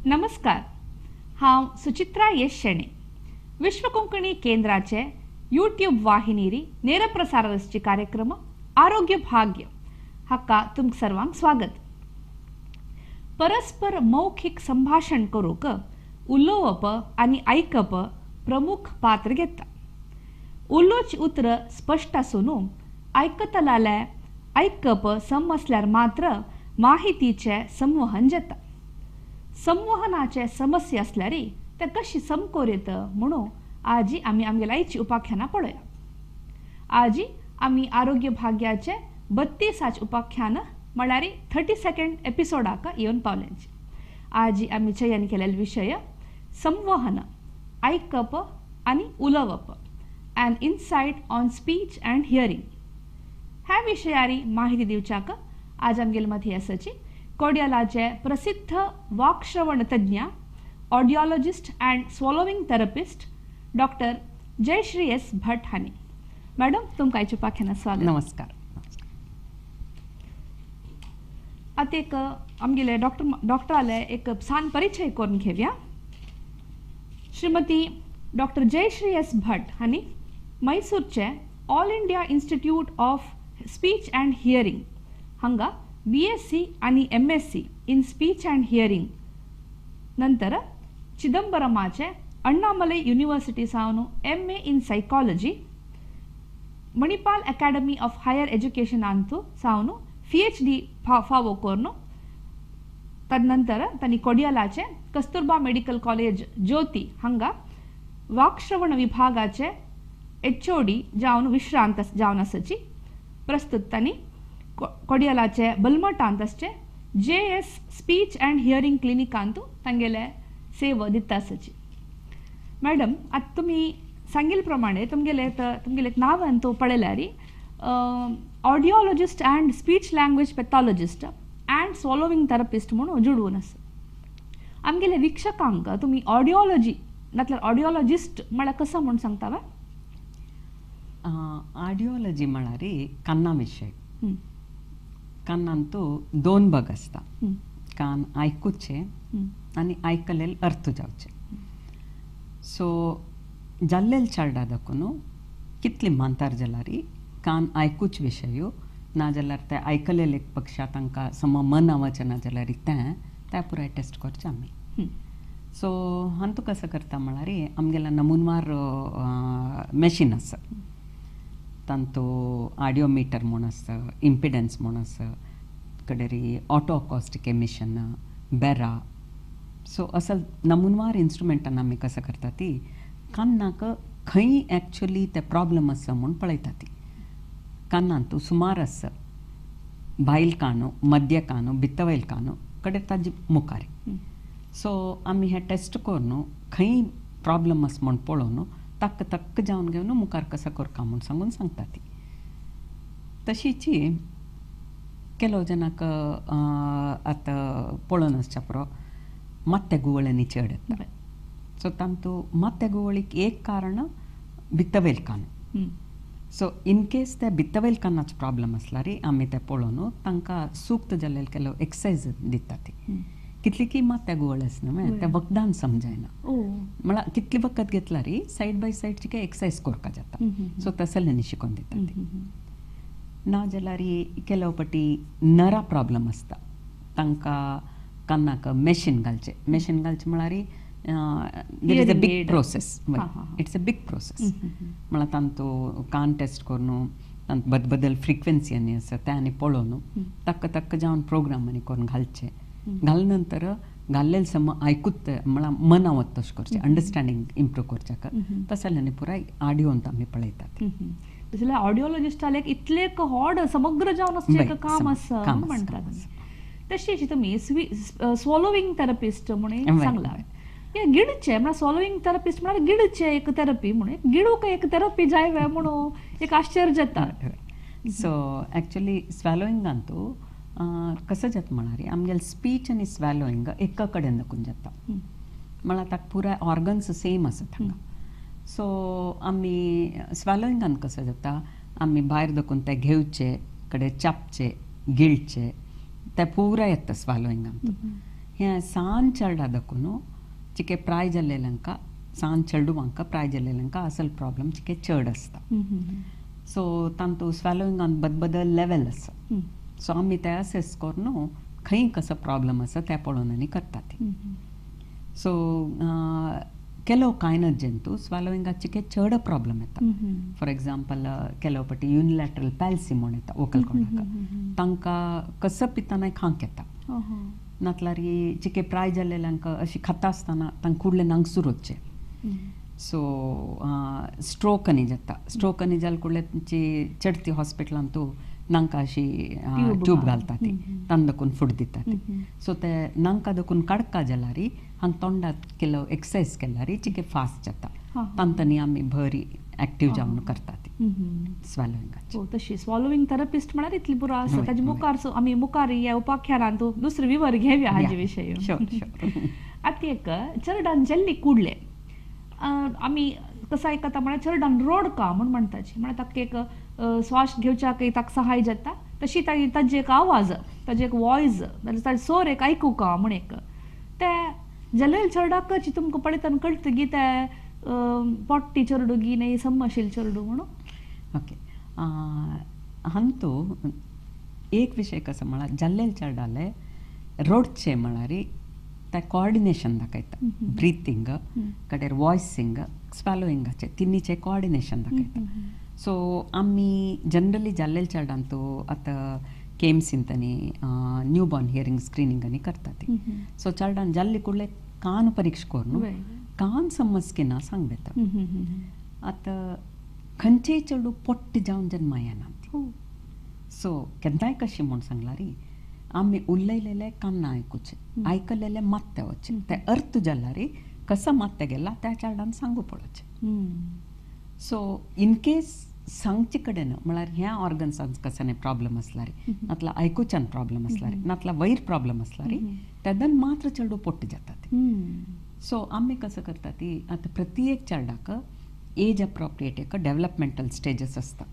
नमस्कार, हांव सुचित्रा यश शेणे, विश्व कोंकणी केंद्राचे यूट्यूब वाहिनीरी ನೇರಪ್ರಸಾರದರ್ಶಿ ಕಾರ್ಯಕ್ರಮ आरोग्य भाग्य हाका तुमकां सर्वांक स्वागत. परस्पर मौखिक संभाषण करूंक उलोवप आनी आयकप प्रमुख पात्र घेता. उलोवचीं उतरां स्पश्ट आसून आयकतल्याले आयकप सम आसल्यार मात्र माहितीचें संवहन जाता. संवहनाचे समस्या आसल्यार ते कशी समकोर येता म्हणून आजी आमी आमगेल्या आयची उपाख्यानां पळोवया. आजी आमी आरोग्य भाग्याचे 32 उपाख्यान म्हळ्यार 32 एपिसोडाक येवन पावल्यांची. आजी आमी चयन केलेलो विशय संवहन, आयकप आनी उलोवप, an insight on speech and hearing. ह्या विशयारी माहिती दिवच्याक आज आमगेले मदीं आसाची कोडियालाचे प्रसिद्ध वाक्श्रवण तज्ञ, audiologist and swallowing therapist doctor Jayashree S Bhat हांणी. मॅडम, तुमकां आयच्या उपाख्यानात स्वागत. नमस्कार. आतां एक आमगेले डॉक्टराले एक सान परिचय करून घेवया. श्रीमती डॉक्टर जयश्री एस भट हांणी मैसूरचे All India Institute of Speech and Hearing हांगा BSc आनी MSc in speech and hearing, नंतर चिदंबरमाचे अण्णामलई युनिव्हर्सिटी सावन MA in psychology, Manipal Academy of Higher एज्युकेशनांतू सावन PhD फावो करून, तदनंतर तांणी कोडियालाचे कस्तुरबा मेडिकल कॉलेज ज्योती हांगा वाक्श्रवण विभागाचे HOD जावन विश्रांत जावन आसाची. प्रस्तुत तांणी कोडियालाचे बलमटांत आसचे JS speech and hearing क्लिनिकांतू तांगेले सेवा दिता आसाची. मॅडम, आतां तुमी सांगिल्ले प्रमाणे तुमगेले तुमगेले नांवान तो पळयल्यार audiologist and speech language pathologist and swallowing therapist म्हणून जुडवून आसा. आमगेले वीक्षकांक तुमी ऑडियोलॉजी नातल्यार ऑडियोलॉजिस्ट म्हळ्यार कसो म्हूण सांगता वा? ऑडियोलॉजी म्हळ्यार काना विशय. कानांतू दोन भाग आसता, कान आयकुचे आनी आयकलेले अर्थ जावचे. सो जाल्लेल चेडा दाखोवन कितली मांतार जाल्यार कान आयकूच विशय ना जाल्यार ते आयकलेले एक पक्षा तांकां सम मन वचना जाल्यार तें त्या पुराय टेस्ट करचें आमी. सो हांतू कसो करता म्हळ्यार आमगेल्या नमुनवार मॅशीन आसा, तांतू ऑडियोमिटर म्हूण आसा, इम्पिडन्स म्हूण आसा, कडेरी ऑटो अकॉस्टीक एमिशन, बेरा. सो असल नमुनवार इन्स्ट्रुमेंटान आमी कसो करता ती कान्नाक खंय एक्चुली ते प्रॉब्लम आसा म्हूण पळयता ती. कानांतू सुमार आसा, भायल कानो, मध्य कानो, भितवयल कानो, कडेन ताजे मुखार. सो आमी हे टेस्ट करून खंय प्रॉब्लम आसा म्हूण पळोवन तक्क तक्क जावन घेवन मुखार कसो करता म्हूण सांगून सांगता ती. तशीच केलो जनाक आतां पळोवन आसच्या पुरो मात्या गुवळ्यांनी चड येता. सो तांतू मात्या गुवळीक एक कारण भितवयल कान. सो इन केस त्या भितवयल कानाचो प्रॉब्लम आसल्यार आमी ते पळोवन तांकां सुक्त जाल्ले केलो एक्सरसायज दिता ती. कितली की मात्या गुवळ आसना न्हय त्या वखदान समजायना, म्हळ्यार कितली वखद घेतल्यार सायड बाय सायड काय एक्सरसायज करपाक जाता. सो तसल्यांनी शिकोवन दिता ती. ना जाल्यार केलो पटी नरा प्रॉब्लम आसता, तांकां कानाक मॅशीन घालचें. मॅशीन घालचें म्हळ्यार there is a big process, it's a big process. म्हळ्यार तांतू कान टेस्ट करून तांतू बदल फ्रिक्वेन्सी आनी आसा तें आनी पळोवन तक्क तक्क जावन प्रोग्राम आनी करून घालचें. घाल नंतर घाल्लेले सम आयकूत म्हळ्यार मना वता तशें करचें, अंडरस्टँडींग इम्प्रूव करच्याक तसल्यांनी पुराय ऑडियोंत आमी पळयतात. जाल्यार ऑडियोलॉजिस्टाक इतलें एक व्हड समग्र जावन आसचें एक काम आसा म्हणटात. तशीच तुमी स्वॉलोविंग थेरपिस्ट म्हणून सांगलां. गिडचें म्हळ्यार स्वॉलोविंग थेरपिस्ट म्हळ्यार गिडचें एक थेरपी म्हणून गिडूंक एक थेरपी जाय वे म्हणून एक आश्चर्य जाता. सो एक्चुली स्वॅलोइंगांतू कसो जाता म्हळ्यार आमगेले स्पीच आनी स्वॅलोइंग एका कडेन दाखोवन जाता, म्हळ्यार ताका पुराय ऑर्गन्स सेम आसा हांगा. सो आमी स्वॅलोइंगान कसो जाता, आमी भायर दाखोवन ते घेवचे कडेन चापचे गिळचे ते पुराय येता स्वॅलोइंगान. हें सान चेडा दाखोवन चिके प्राय जाल्लेल्यांका सान चेडवांक प्राय जाल्लेल्यांका असल प्रॉब्लम चिके चड आसता. सो तांतू स्वॅलोइंगान बदबदल लेवल आसा. सो आमी ते असेस करून खंय कसो प्रॉब्लम आसा ते पळोवन आनी करता ती. सो ಕೆಲವು ಕಾಯಿನ ಜಂತು ಸ್ವಾಲೋಯಿಂಗ್ ಚಿಕೆ ಚಡ ಪ್ರಾಬ್ಲಮ್ येता. फॉर एग्जाम्पल ಕೆಲವು ಪटी युनिलॅटरल पॅल्सी म्हण येता वोकल कॉर्डाक, तांकां कसो पितना खांक येता. नातल्यार चिके प्राय जाल्लेल्यांक अशी खाता आसतना तांकां कुडले नांगसूर वचचें. सो स्ट्रोक आनी जाता. स्ट्रोक आनी जाल कुडले ची चडती हॉस्पिटलांतू नांका अशी ट्यूब घालता ती, तांकां दखून फूड दिता ती. सो ते नांका दखून काडका जाल्यार हांग तोंडात केलो एक्सरसाइज केल्यार चिके फास्ट जाता. तांतनी आमी बरी एक्टीव जावन करता ती स्वॅलोइंगाची. तशी स्वॉलोइंग थेरपिस्ट म्हळ्यार इतली पुरो आसा. ताजे मुखार आमी मुखार ह्या उपाख्यानांत दुसरे विवर घेवया हाजे विशय. आतां एक चरडान जल्ली कुडले आमी कसं आयकता म्हळ्यार चरडान रोडका म्हूण म्हणटाची, म्हळ्यार ताका एक श्वास घेवच्याक ताका सहाय जाता तशी ताजी एक आवाज, ताजी एक वॉयस, ताजी सोर एक आयकुका म्हूण एक ते जलेल चरडाकच तुमकां पळयतना कळटा की ते पोट्टी चेडू गी न्ही समशील चेडू म्हणून. ओके, हांतू एक विशय कसो म्हळ्यार जाल्लेल चेडाले रोडचे म्हळ्यार ते कोऑर्डिनेशन दाखयता. ब्रिथींग कडेर वॉयसिंग स्वॅलोइंगाचे तिन्हीचे कोऑर्डिनेशन दाखयता. सो आमी जनरली जाल्लेल चेडांतू आतां केम्सींतनी न्यू बॉर्न हियरींग स्क्रिनींग आनी करता ती. सो चेडान जाल्ले कुडले कान परीक्षा करून कान समज की ना सांग येता. आतां खंयचेय चेडूं पोट्ट जावन जन्मा येना ती. सो केन्नाय कशें म्हूण सांगलां री आमी उलयलेले कान्ना आयकुचें, आयकलेले मात्ते वचचें, ते अर्थ जाल्यार कसो मात्ते गेला त्या चेडान सांगू पडचें. सो इन केस सांगचे कडेन म्हळ्यार ह्या ऑर्गन्सान कसो प्रॉब्लम आसल्यार, नातल्यार आयकुच्यान प्रॉब्लम आसल्यार, नातल्यार वयर प्रॉब्लम आसल्यार तेदन मात्र चेडूं पोट्ट जाता ती. सो आमी कसो करता ती आतां प्रति एक चेडाक एज अप्रोप्रिएट एक डेवलपमेंटल स्टेजस आसता.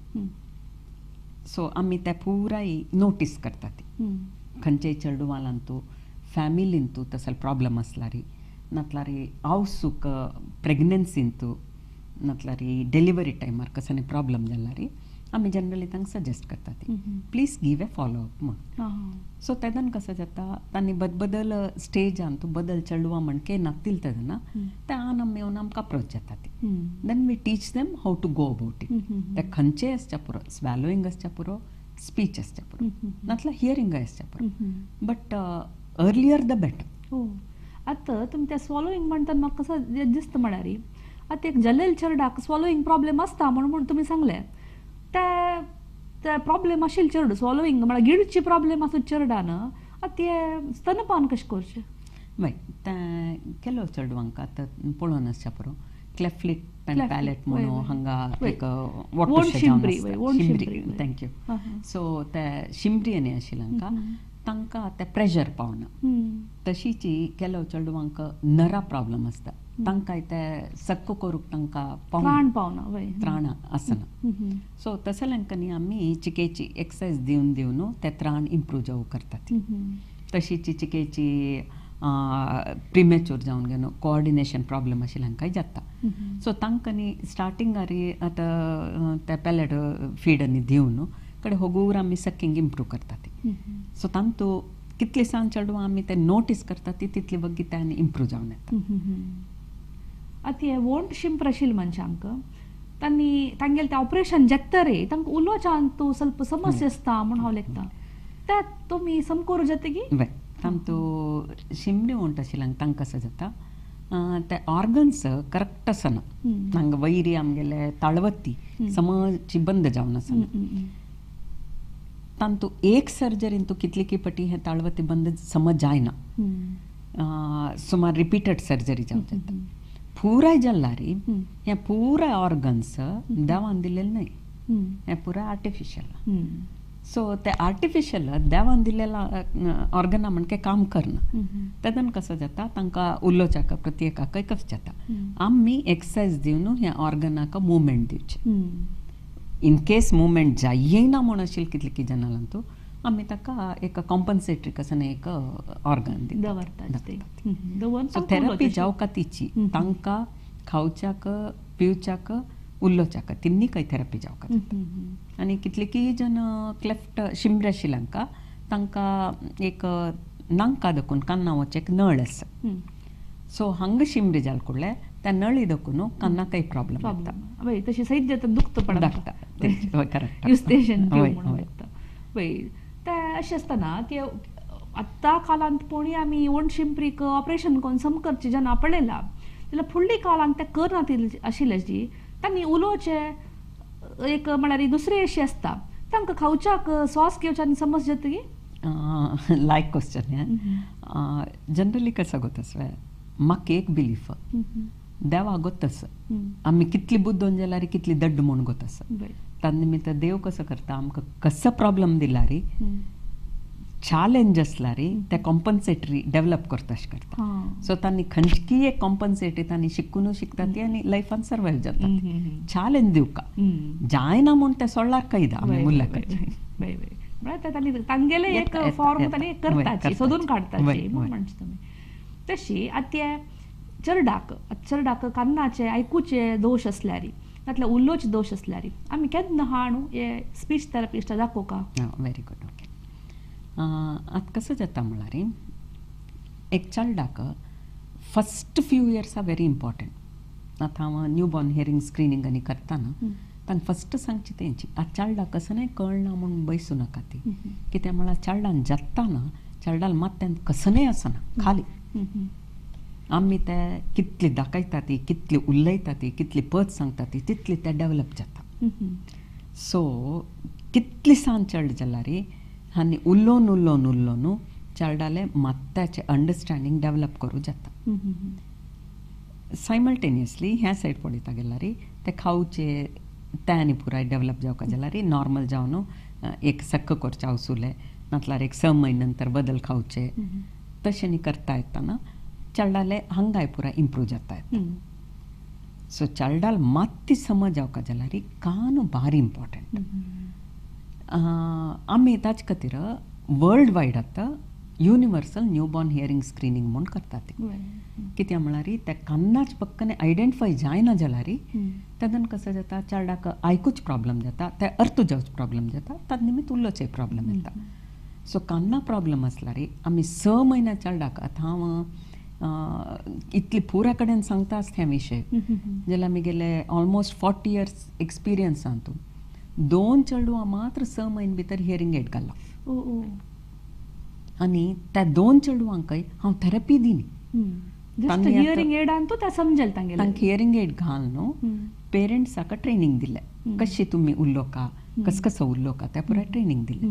सो आमी ते पुराय नोटीस करता ती. खंयचेय चेडवालांतू फॅमिलींतू तसो प्रॉब्लम आसल्यार, नातल्यार आवसूक प्रेग्नन्सींतू, नातल्यार डिलिव्हरी टायमार कसो प्रॉब्लम जाल्यार आमी जनरली तांकां सजेस्ट करता ती please give a follow up म्हूण. सो तेदन कसो जाता तांणी बदबदल स्टेजान तूं बदल चेडवां म्हणके नातील तेदना ते आन आमी येवन आमकां अप्रोच जाता ती. Then we teach them how to go about it. ते खंयचेय आसच्या पुरो, स्वॅलोइंग आसच्या पुरो, स्पीच आसच्या पुरो, नातल्यार हियरींग आसच्या पुरो, बट अर्लियर the better. हो, आतां तुमी त्या स्वॉलोइंग म्हणटात म्हाका कसो दिसता म्हळ्यार आतां एक जलेल चेरडाक स्वॉलोइंग प्रॉब्लेम आसता म्हणून म्हूण तुमी सांगलें. ते प्रॉब्लेम आशिल्ले चेडूं स्वॉलोइंग म्हळ्यार गिळची प्रॉब्लेम आसूं चेरडान आतां ते स्तनपान कशें करचें? वय, तें केलो चेडवांक आतां पळोवन आसच्या पुरो क्लेफ्ट लिप एंड पॅलेट म्हणून हांगा एक शिमरी. Thank you. सो ते शिमरी आनी आशिल्ल्यांका तांकां ते प्रेशर पावना. तशीच केलो चेडवांक नरा प्रॉब्लम आसता, तांकां ते सक्क करूंक तांकां त्राण पावना, त्राण आसना. सो तसल्यांकांनी आमी चिकेची एक्सरसाइज दिवन दिवन ते त्राण इम्प्रूव जावं करतात. तशीच चिकेची प्रिमेच्योर जावन घेवन कोऑर्डिनेशन प्रॉब्लम आशिल्ल्यांकांय जाता. सो तांकां स्टार्टिंगार आतां ते पॅलेट फीड आनी दिवन कडे होगूर आमी सकिंग इम्प्रूव करतात. सो तांतू कितले सान चेडवां आमी ते नोटीस करता ती तितली वग्गी ते आनी इम्प्रूव जावन येता. आतां हे वोंट शिंपर आशिल्ले मनशांक तांणी तांगेलें तें ऑपरेशन जाता रे तांकां उलोवच्यान तूं ಸ್ವಲ್ಪ समस्या आसता म्हूण हांव लेखता, ते तुमी समकोर जाता की? वय, तांतू शिमरी वोंट आशिल्ल्यांक तांकां कसो जाता ते ऑर्गन्स करेक्ट आसना. हांगा वयरी आमगेले ताळवत्ती समजची बंद जावन आसना. तांतू एक सर्जरीन तूं कितली की पटी हें ताळवत्ती बंद समज जायना, सुमार रिपीटेड सर्जरी जावं जाता. पुराय जाल्यार हें पुराय ऑर्गन्स देवान दिलेलें न्हय, हें पुराय आर्टिफिशियल. सो ते आर्टिफिशियल देवान दिलेल्या ऑर्गना म्हणके काम करना. तेदन कसो जाता तांकां उलोवच्याक प्रत्येकाक कशें जाता आमी एक्सरसाइज दिवन ह्या ऑर्गनाक मुवमेंट दिवचें. इन केस मुवमेंट जायना म्हूण आशिल्लें कितले की जनालांतू आमी ताका एक कॉम्पन्सेटरी कसं एक ऑर्गन दवरतात. सो थेरपी जावका तिची तांकां खावच्याक पिवच्याक उलोवच्याक तिन्नी काही थेरपी जावका. आनी कितलेकी जण क्लेफ्ट शिमरे आशिल्ल्यांका तांकां एक नांका दखून कान्ना वचें एक नळ आसा. सो हांगा शिमरे जाल कुडले त्या नळी दखून कान्ना काही प्रॉब्लम येता. तशी सहित जाता दुखता पडटा. करेक्ट. वय ते अशें आसतना की आतां काळांत पोणी आमी ओण शिंपरीक ऑपरेशन करून सम करचे जेन्ना पळयला जाल्यार फुडली काळांत ते करना आशिल्ले जी तांणी उलोवचें एक म्हळ्यार दुसरी अशी आसता तांकां खावच्याक श्वास घेवच्या आनी समज जाता की लायक क्वेश्चन हें. जनरली कसं गोतस म्हाका एक बिलीफ देवा गोतस आमी कितली बुद्दोन जाल्यार कितली दड्ड म्हूण गोतस. त्या निमित्त देव कसो करता आमकां कसो प्रॉब्लम दिला रे चॅलेंज आसला रे ते कॉम्पन्सेटरी डेव्हलप करता अशें करता. सो तांणी खंयची एक कॉम्पन्सेटरी तांणी शिकून शिकता ती आनी लायफान सर्वायव जाता. चॅलेंज दिवका जायना म्हूण ते सोडल्यार कैदा आमी मुल्लाकाचे. तांगेले एक फॉर्म तांणी करताची सोदून काडटाची म्हणचे तुमी. तशी आतां चरडाक चरडाक कान्नाचे आयकुचे दोश आसल्यार नातल्यार उलोवचे दोश आसल्यार आमी केन्ना हाणू हे स्पीच थेरपिस्ट दाखोवका. Very good. Okay. आतां कसं जाता म्हळ्यार एक चलडाक first few years are very important. आतां हांव न्यू बॉर्न हियरींग स्क्रिनींग आनी करतना तांकां फस्ट सांगची तेंची आतां चलडाक कसं नाही कळना म्हूण बैसूं नाका ती. कित्याक म्हळ्यार चलडान जाताना चलडाल मात्यान कसनय आसना खाली आमी ते कितली दाखयता ती कितली उलयता ती कितली पद सांगता ती तितली ते डेव्हलप जाता. सो कितली सान चड जाल्यार आनी उलोवन उलोवन उलोवन चेरडाले मात्याचें अंडरस्टँडींग डेव्हलप करूं जाता. सायमल्टेनियसली ह्या सायड पळयता गेल्यार ते खावचे ते आनी पुराय डेव्हलप जावका जाल्यार नॉर्मल जावन एक सक्क करचें आवसुलें नातल्यार एक 6 म्हयने नंतर बदल खावचे तशें न्ही करता येतना चेरडाले हांगाय पुराय इम्प्रूव जाता येता. सो चेरडाल मात्ती समज जावका जाल्यार कान भारी इम्पॉर्टंट. आमी ताचे खातीर वर्ल्ड वायड आतां युनिवर्सल न्यूबॉर्न हियरींग स्क्रिनींग म्हूण करतात. कित्याक म्हळ्यार त्या कान्नाच पक्कने आयडेंटिफाय जायना जाल्यार तेन्ना कसं जाता चेरडाक आयकूच प्रॉब्लम जाता ते अर्थ जावच प्रॉब्लम जाता ताचे निमित्त उलोवचें प्रॉब्लम येता. सो कान्ना प्रॉब्लम आसल्यार आमी 6 म्हयन्या चेरडाक आतां हांव इतली पुरा कडेन सांगता आसता ह्या विशय जाल्यार आमी ऑलमोस्ट 40 इयर्स एक्सपिरियन्स आहा तूं 2 चेडवां मात्र 6 म्हयने भितर हियरींग एड घाला आनी त्या 2 चेडवांकय हांव थेरपी दिनी. हियरींग एड समजेल तांकां हियरींग एड घाल न्हू पेरंट्साक ट्रेनींग दिलें कशी तुमी उलोवका कस कसो उलोवका त्या पुराय ट्रेनींग दिलें.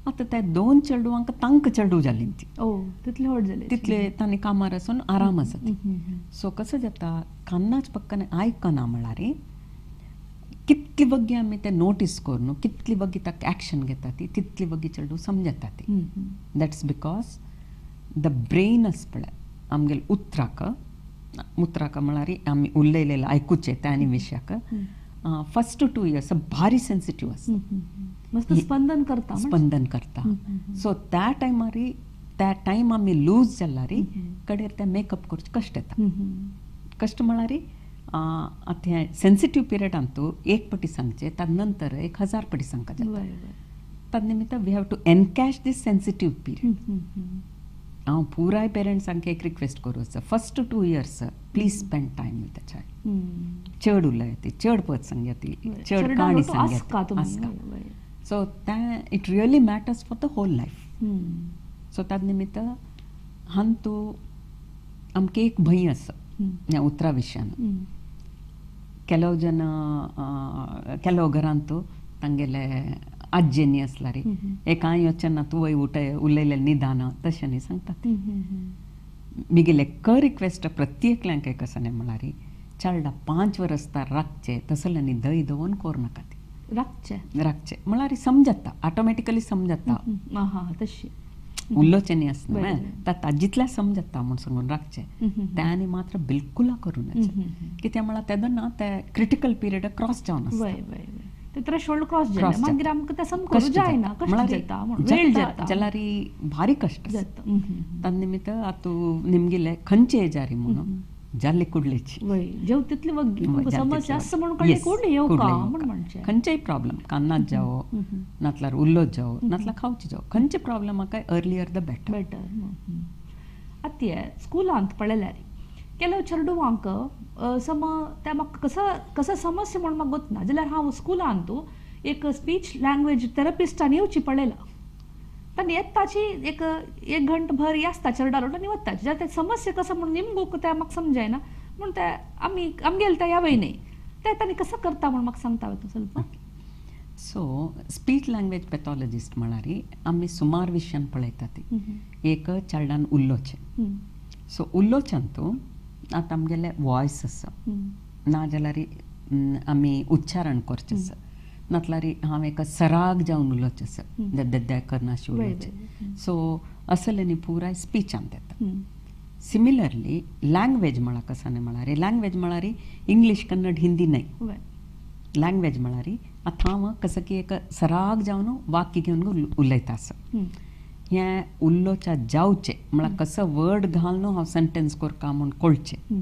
आतां त्या 2 चेडवांक तांकां चेडूं जालीं ती तितले व्हड जाले तितले तांणी कामार आसून आराम आसा ती. सो कसं जाता कान्नाच पक्कन आयकना म्हळ्यार कितली वग्गी आमी ते नोटीस करून कितली वग्गी ताका एक्शन घेता ती तितली वग्गी चेडूं समजता ती. That's because the brain आसा पळय आमगेले उतराक उतराक म्हळ्यार आमी उलयलेलें आयकुचें त्या आनी विशयाक फस्ट 2 इयर्स भारी सेन्सिटीव आसता स्पंदन करता स्पंदन करता. सो त्या टायमार त्या टायम आमी लूज जाल्यार कडेर ते मेकअप करचें कश्ट येता. कश्ट म्हळ्यार आतां हें सेन्सिटीव पिरियडान तूं 1 पटी सांगचें ताजे नंतर 1000 पटी सांगता जाता. ताजे निमित्त we have to encash this sensitive period. हांव पुराय पेरंट्सांक एक रिक्वेस्ट करूं आसा first 2 years please spend time with the child. चड उलय ती चड पद सांगया ती चड काणी सांगया आसका. सो तें it really matters for the whole life. So ताजे निमित्त हांतू आमकां एक भंय आसा ह्या उतरा विशयान. ಕೆಲವು ಜನ ಕೆಲವು घरांत तांगेले आज्जेनी आसल्यार एक कांय वचना तूं वय उठय उलयलें निदान तशें न्ही सांगतात. मिगेले क रिक्वेस्ट प्रत्येकल्यांक एक आसा न्ही म्हळ्यार चेरडा 5 वर्स राखचे तसल्यांनी दही दवरून करूं नाका ती राखचे राखचे म्हळ्यार समजता ऑटोमॅटिकली समजता तशी उलोवचें न्ही आसना ताजितल्या समजता म्हूण सांगून राखचें तें आनी मात्र बिलकुल करूं नये. कित्याक म्हळ्यार तेन्ना ते क्रिटिकल पिरियड क्रॉस जावन आसता. ते थ्रेशोल्ड क्रॉस जालें मागीर आमकां तें समकरूं जायना, कश्ट जाता, वेळ जाता जाल्यार भारी कश्ट जाता. ताजे निमित्त आतां निमगेले खंयचे एजारी म्हणून जाल्ले कुडलेची जेव तितली वग्गी समस्या आसा म्हणून कळ्ळें कुडले येवका म्हण म्हणचें खंयचेय प्रॉब्लम कान्नात जावो नातल्यार उल्लोच जावो नातल्यार खावचे जावो खंयचे प्रॉब्लम म्हाका अर्लियर the better better. आतां स्कुलांत पळयल्यार ಕೆಲವು चेडवांक सम त्या म्हाका कसो कसो समस्या म्हूण म्हाका गोतना जाल्यार हांव स्कुलांत एक स्पीच लँग्वेज थेरपिस्टान येवची पळयला तांणी येताची एक एक घंट भर आसता चेरडा आनी वताची जाल्यार ते समस्या कसो म्हूण निमगूक त्या म्हाका समजायना म्हूण ते आमी आमगेले त्या यावय न्ही ते तांणी कसो करता म्हूण म्हाका सांगता तूं ಸ್ವಲ್ಪ. सो स्पीच लँग्वेज पॅथॉलॉजिस्ट म्हळ्यार आमी सुमार विशयान पळयता ती एक चेरडान उलोवचें. सो उलोवच्यान तूं आतां आमगेले वॉयस आसा ना जाल्यार आमी उच्चारण करचें आसा नातल्यार हांव एका सराग जावन उलोवचें आसा देद्या करनाशें उलोवचें. सो असलें न्ही पुराय स्पिचांत येता. सिमिलरली लँग्वेज म्हळ्यार कशें न्ही म्हळ्यार लँग्वेज म्हळ्यार इंग्लीश कन्नड हिंदी न्हय. लँग्वेज म्हळ्यार आतां हांव कसं की एक सराग जावन वाक्य घेवन उलयता आसा हें उलोवच्या जावचें म्हळ्यार कसो वर्ड घालून हांव सेंटेन्स करता म्हूण कळचें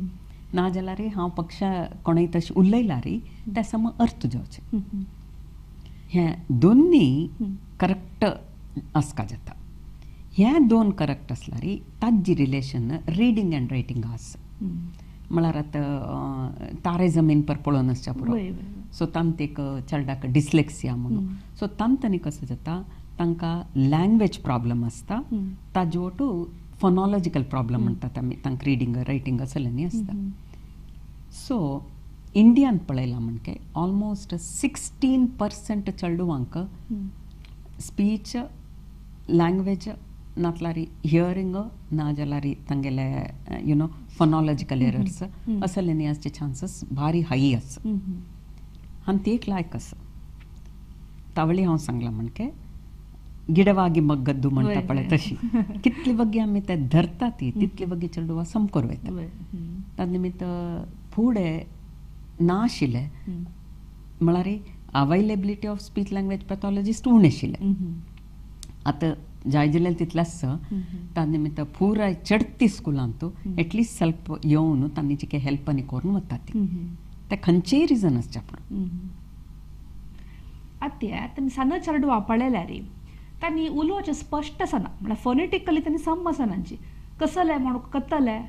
ना जाल्यार हांव पक्षा कोणूय तशें उलयल्यार त्या सम अर्थ जावचें. हें दोनूय करेक्ट आसका जाता. हें दोन करेक्ट आसल्यार ताजी रिलेशन रिडींग एंड रायटिंग आसा म्हळ्यार आतां तारे जमीन पर पळोवन आसच्या पुरो. सो तांत एक चेरडाक डिस्लेक्सिया म्हणून सो तांतनी कसो जाता तांकां लँग्वेज प्रॉब्लम आसता ताजे वटू फोनोलॉजिकल प्रॉब्लम म्हणटात आमी तांकां रिडींग रायटींग असलें न्ही आसता. सो इंडियान पळयलां म्हणके ऑलमोस्ट 16% चेडवांक स्पीच लँग्वेज नातल्यार हियरींग ना जाल्यार तांगेले you know phonological errors असलें न्ही आसचे चान्सीस भारी हाय आसा. आनी ती एक लायक आसा तावळी हांव सांगलां म्हणके गिडवागी मग्गद्दू म्हणटा पळय तशी कितली वग्गी आमी ते धरता ती तितली वग्गी चेडवां समकोर वयता. ताजे निमित्त फुडें ना आशिल्लें म्हळ्यार availability of speech language pathologist उणें आशिल्लें. आतां जाय जाल्यार तितलें आसा ताजे निमित्त पुराय चडती स्कुलांत एटलिस्ट सेल्फ येवन तांणी चिके हेल्प आनी करून वता ती ते खंयचेय रिजन आसच्या पुरो. आतां तुमी सान चेडवां पळयल्यार तांणी उलोवचें स्पश्ट आसना म्हळ्यार फोनेटिकली तांणी सम आसना कसलें म्हूण कतलें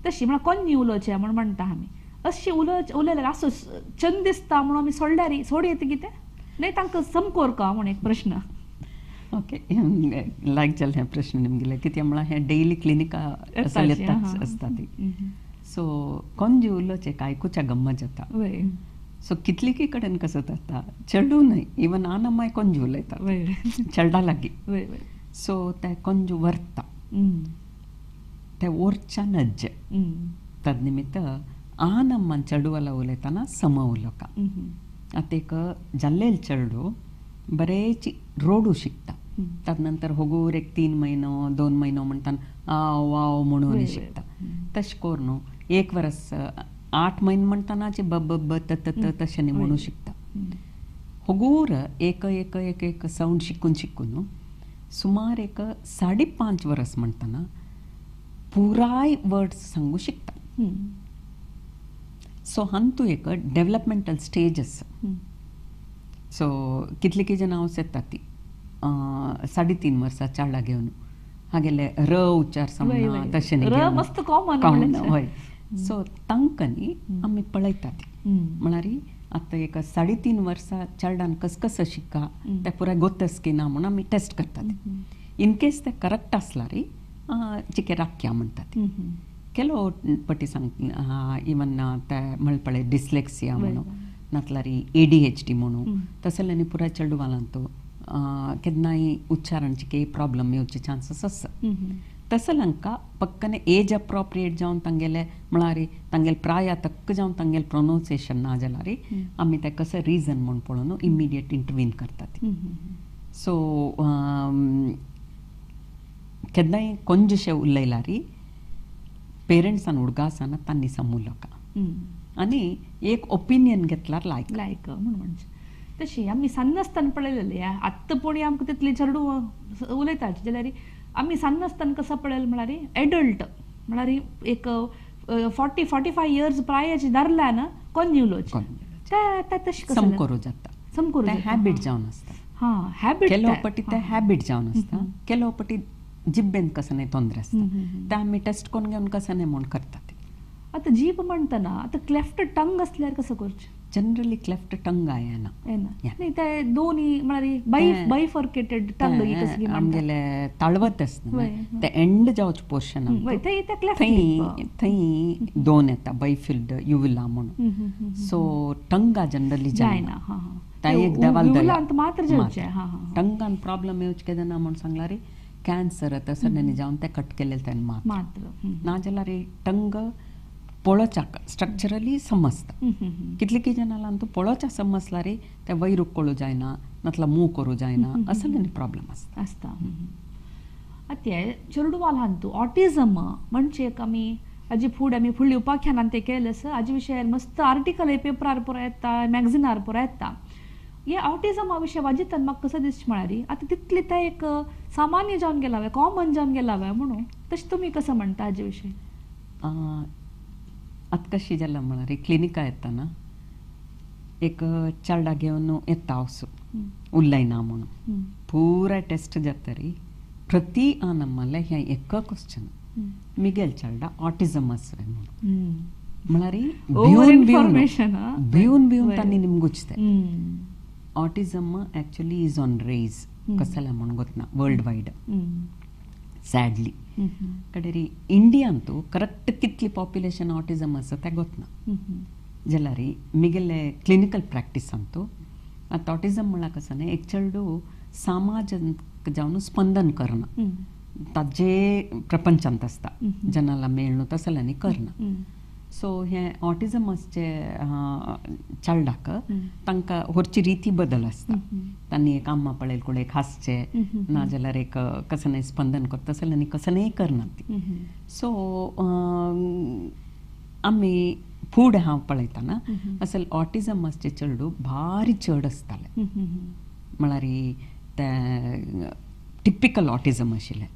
तशी म्हळ्यार कोन्नी उलोवचें म्हूण म्हणटा आमी अशी उलयल्यार आसूं चंद दिसता म्हणून आमी सोडल्यार सोड येता कितें न्हय तांकां समकोर का म्हूण एक प्रश्न. ओके लायक जालें हें प्रश्न निमगेलें कित्याक म्हळ्यार हें डेली क्लिनिका येताच आसता ती. सो कोण उलोवचें आयकुच्या गम्मत जाता. सो कितलीकी कडेन कसो जाता चेडूं न्हय इवन आनमाय कोंजू उलयता चेडा लागीं. सो ते कोंजू व्हरता ते ओरच्या नज्जे तद निमित्त आनम्मान चेडवाला उलयतना सम उलोवका. आतां एक जाल्लेल चेडू बरेच रोडू शिकता ताजे नंतर होगूर एक 3 म्हयनो 2 म्हयनो म्हणटाना आव आव म्हणून शिकता. तशें करून 1 वर्स 8 म्हयने म्हणटाना ब ब ब त त त तशें न्ही म्हणूं शिकता. होगूर एक एक एक एक सावंड शिकून शिकून सुमार एक 5.5 वर्स म्हणटाना पुराय वर्ड्स सांगू शकता. सो हातूंत एक डेवलपमेंटल स्टेज आसा. सो कितली जाणां हांव येता ती 3.5 वर्सां चारडा घेवन हागेले र उच्चार समना तशें कॉमन हय. सो तांकां न्ही आमी पळयता ती म्हळ्यार आतां एक 3.5 वर्सां चेरडान कस कसं शिक्का ते पुराय गोतस की ना म्हणून आमी टेस्ट करता ती. इनकेस ते करेक्ट आसल्यार चिके राख्या म्हणटा ती. ಕೆಲವು पटी सांग इवन ते म्हळ पळय डिस्लेक्सिया म्हणून नातल्यार ADHD म्हणून तसल्यानी पुराय चेडवालांत केन्नाय उच्चारांचे काही प्रॉब्लम येवचे चान्सीस आसा. तसो तांकां पक्कने एज अप्रोप्रिएट जावन तांगेले म्हळ्यार तांगेले प्राया तक्क जावन तांगेले प्रोनावन्सिएशन ना जाल्यार आमी ते कसो रिजन म्हूण पळोवन इमिडिएट इंटरवीन करतात. सो केन्नाय कोंजशें उलयल्यार पेरंट्सान उडगासान तांणी समू लोकां आनी एक ओपिनियन घेतल्यार लायक लायक म्हूण म्हणचें. तशी आमी सान्न आसतना पळयलेले आत्तां पोणी आमकां तितली चेडूं उलयतात जाल्यार आमी सान्न आसतना कसो पळयलें म्हळ्यार एडल्ट म्हळ्यार एक 40-45 इयर्स प्रायेचे धरल्यान कोन्नी उलोवचें ते तशें समकोरो जाता, समकोरो हॅबिट जावन आसता. हां, हॅबिट केलो पटी ते हॅबिट जावन आसता, केलो पटी जिब्बेन कसं नाही तोंदरे आसता, ते आमी टेस्ट करून घेवन कसं नाही म्हूण करतात. आतां जीभ म्हणटना आतां क्लेफ्ट टंग आसल्यार कसं करचें? जनरली क्लेफ्ट टंग येना, न्ही ते दोनी म्हळ्यार बायफर्केटेड टंग आमगेले ताळवत आसता ते एंड जावचे पोर्शन थंय थंय दोन येता बायफिल्ड युविला म्हणून. सो टंगा जनरली जायना, एक देवाल टंगान प्रॉब्लम येवचे केन्ना म्हूण सांगला रे कॅन्सर तसं जावन ते कट केले तेन्ना मात्र ना जाल्यार टंग पळोवच्याक स्ट्रक्चरली समजता. कितले की जनाला तूं पळोवच्या समजला रे ते वैरूक कळू जायना, नातला मूव करूं जायना, असले प्रॉब्लम आसता आसता. आतां चेडवालान तूं ऑटिझम म्हणजे एक आमी हाजी फुडें आमी फुडल्या उपाख्यानान ते केलें आसा, हाजे विशयार मस्त आर्टिकल पेपरार पुरो येता, मॅगझिनार पुरो येता. हे ऑटिझमा विशय वाजितान म्हाका कसो दिसता म्हळ्यार आतां तितले ते एक सामान्य जावन गेला वे, कॉमन जावन गेला वे म्हणून तशें तुमी कसं म्हणटा हाजे विशय? आतां कशी जाला म्हळ्यार क्लिनिका येताना एक चेडा घेवन येता वसू उलयना म्हणून पुराय टेस्ट जातरी प्रति आनमाले हें एक क्वेश्चन मिगेल चेडा ऑटिझम आसा म्हणून म्हळ्यार भिवन भिवन भिवन भिवन तांणी निमगुचते. Autism actually is on rise कसला म्हूण गोतना वर्ल्ड वायड सॅडली. कडेरी इंडियांतू करेक्ट कितली पॉप्युलेशन ऑटिझम आसा तें गोतना जाल्यार मिगेले क्लिनिकल प्रॅक्टिसांतू आतां ऑटिझम म्हळ्यार कसं न्ही एक चेडूं समाजांत जावन स्पंदन करना, ताजे प्रपंचांत आसता, जनाला मेळ्ळो तसल्यांनी करना. सो हे ऑटिझम आसचे चेडवाक तांकां व्हरची रिती बदल आसता, तांणी एक आम्मा पळयल कोण एक हांसचें नाजाल्यार एक कसं नाही स्पंदन करता तसल्यांनी कसं नाही करना ती. सो आमी फूड हांव पळयतना असल ऑटिझम आसचे चेडूं भारी चड आसतालें, म्हळ्यार ते टिपिकल ऑटिझम आशिल्लें.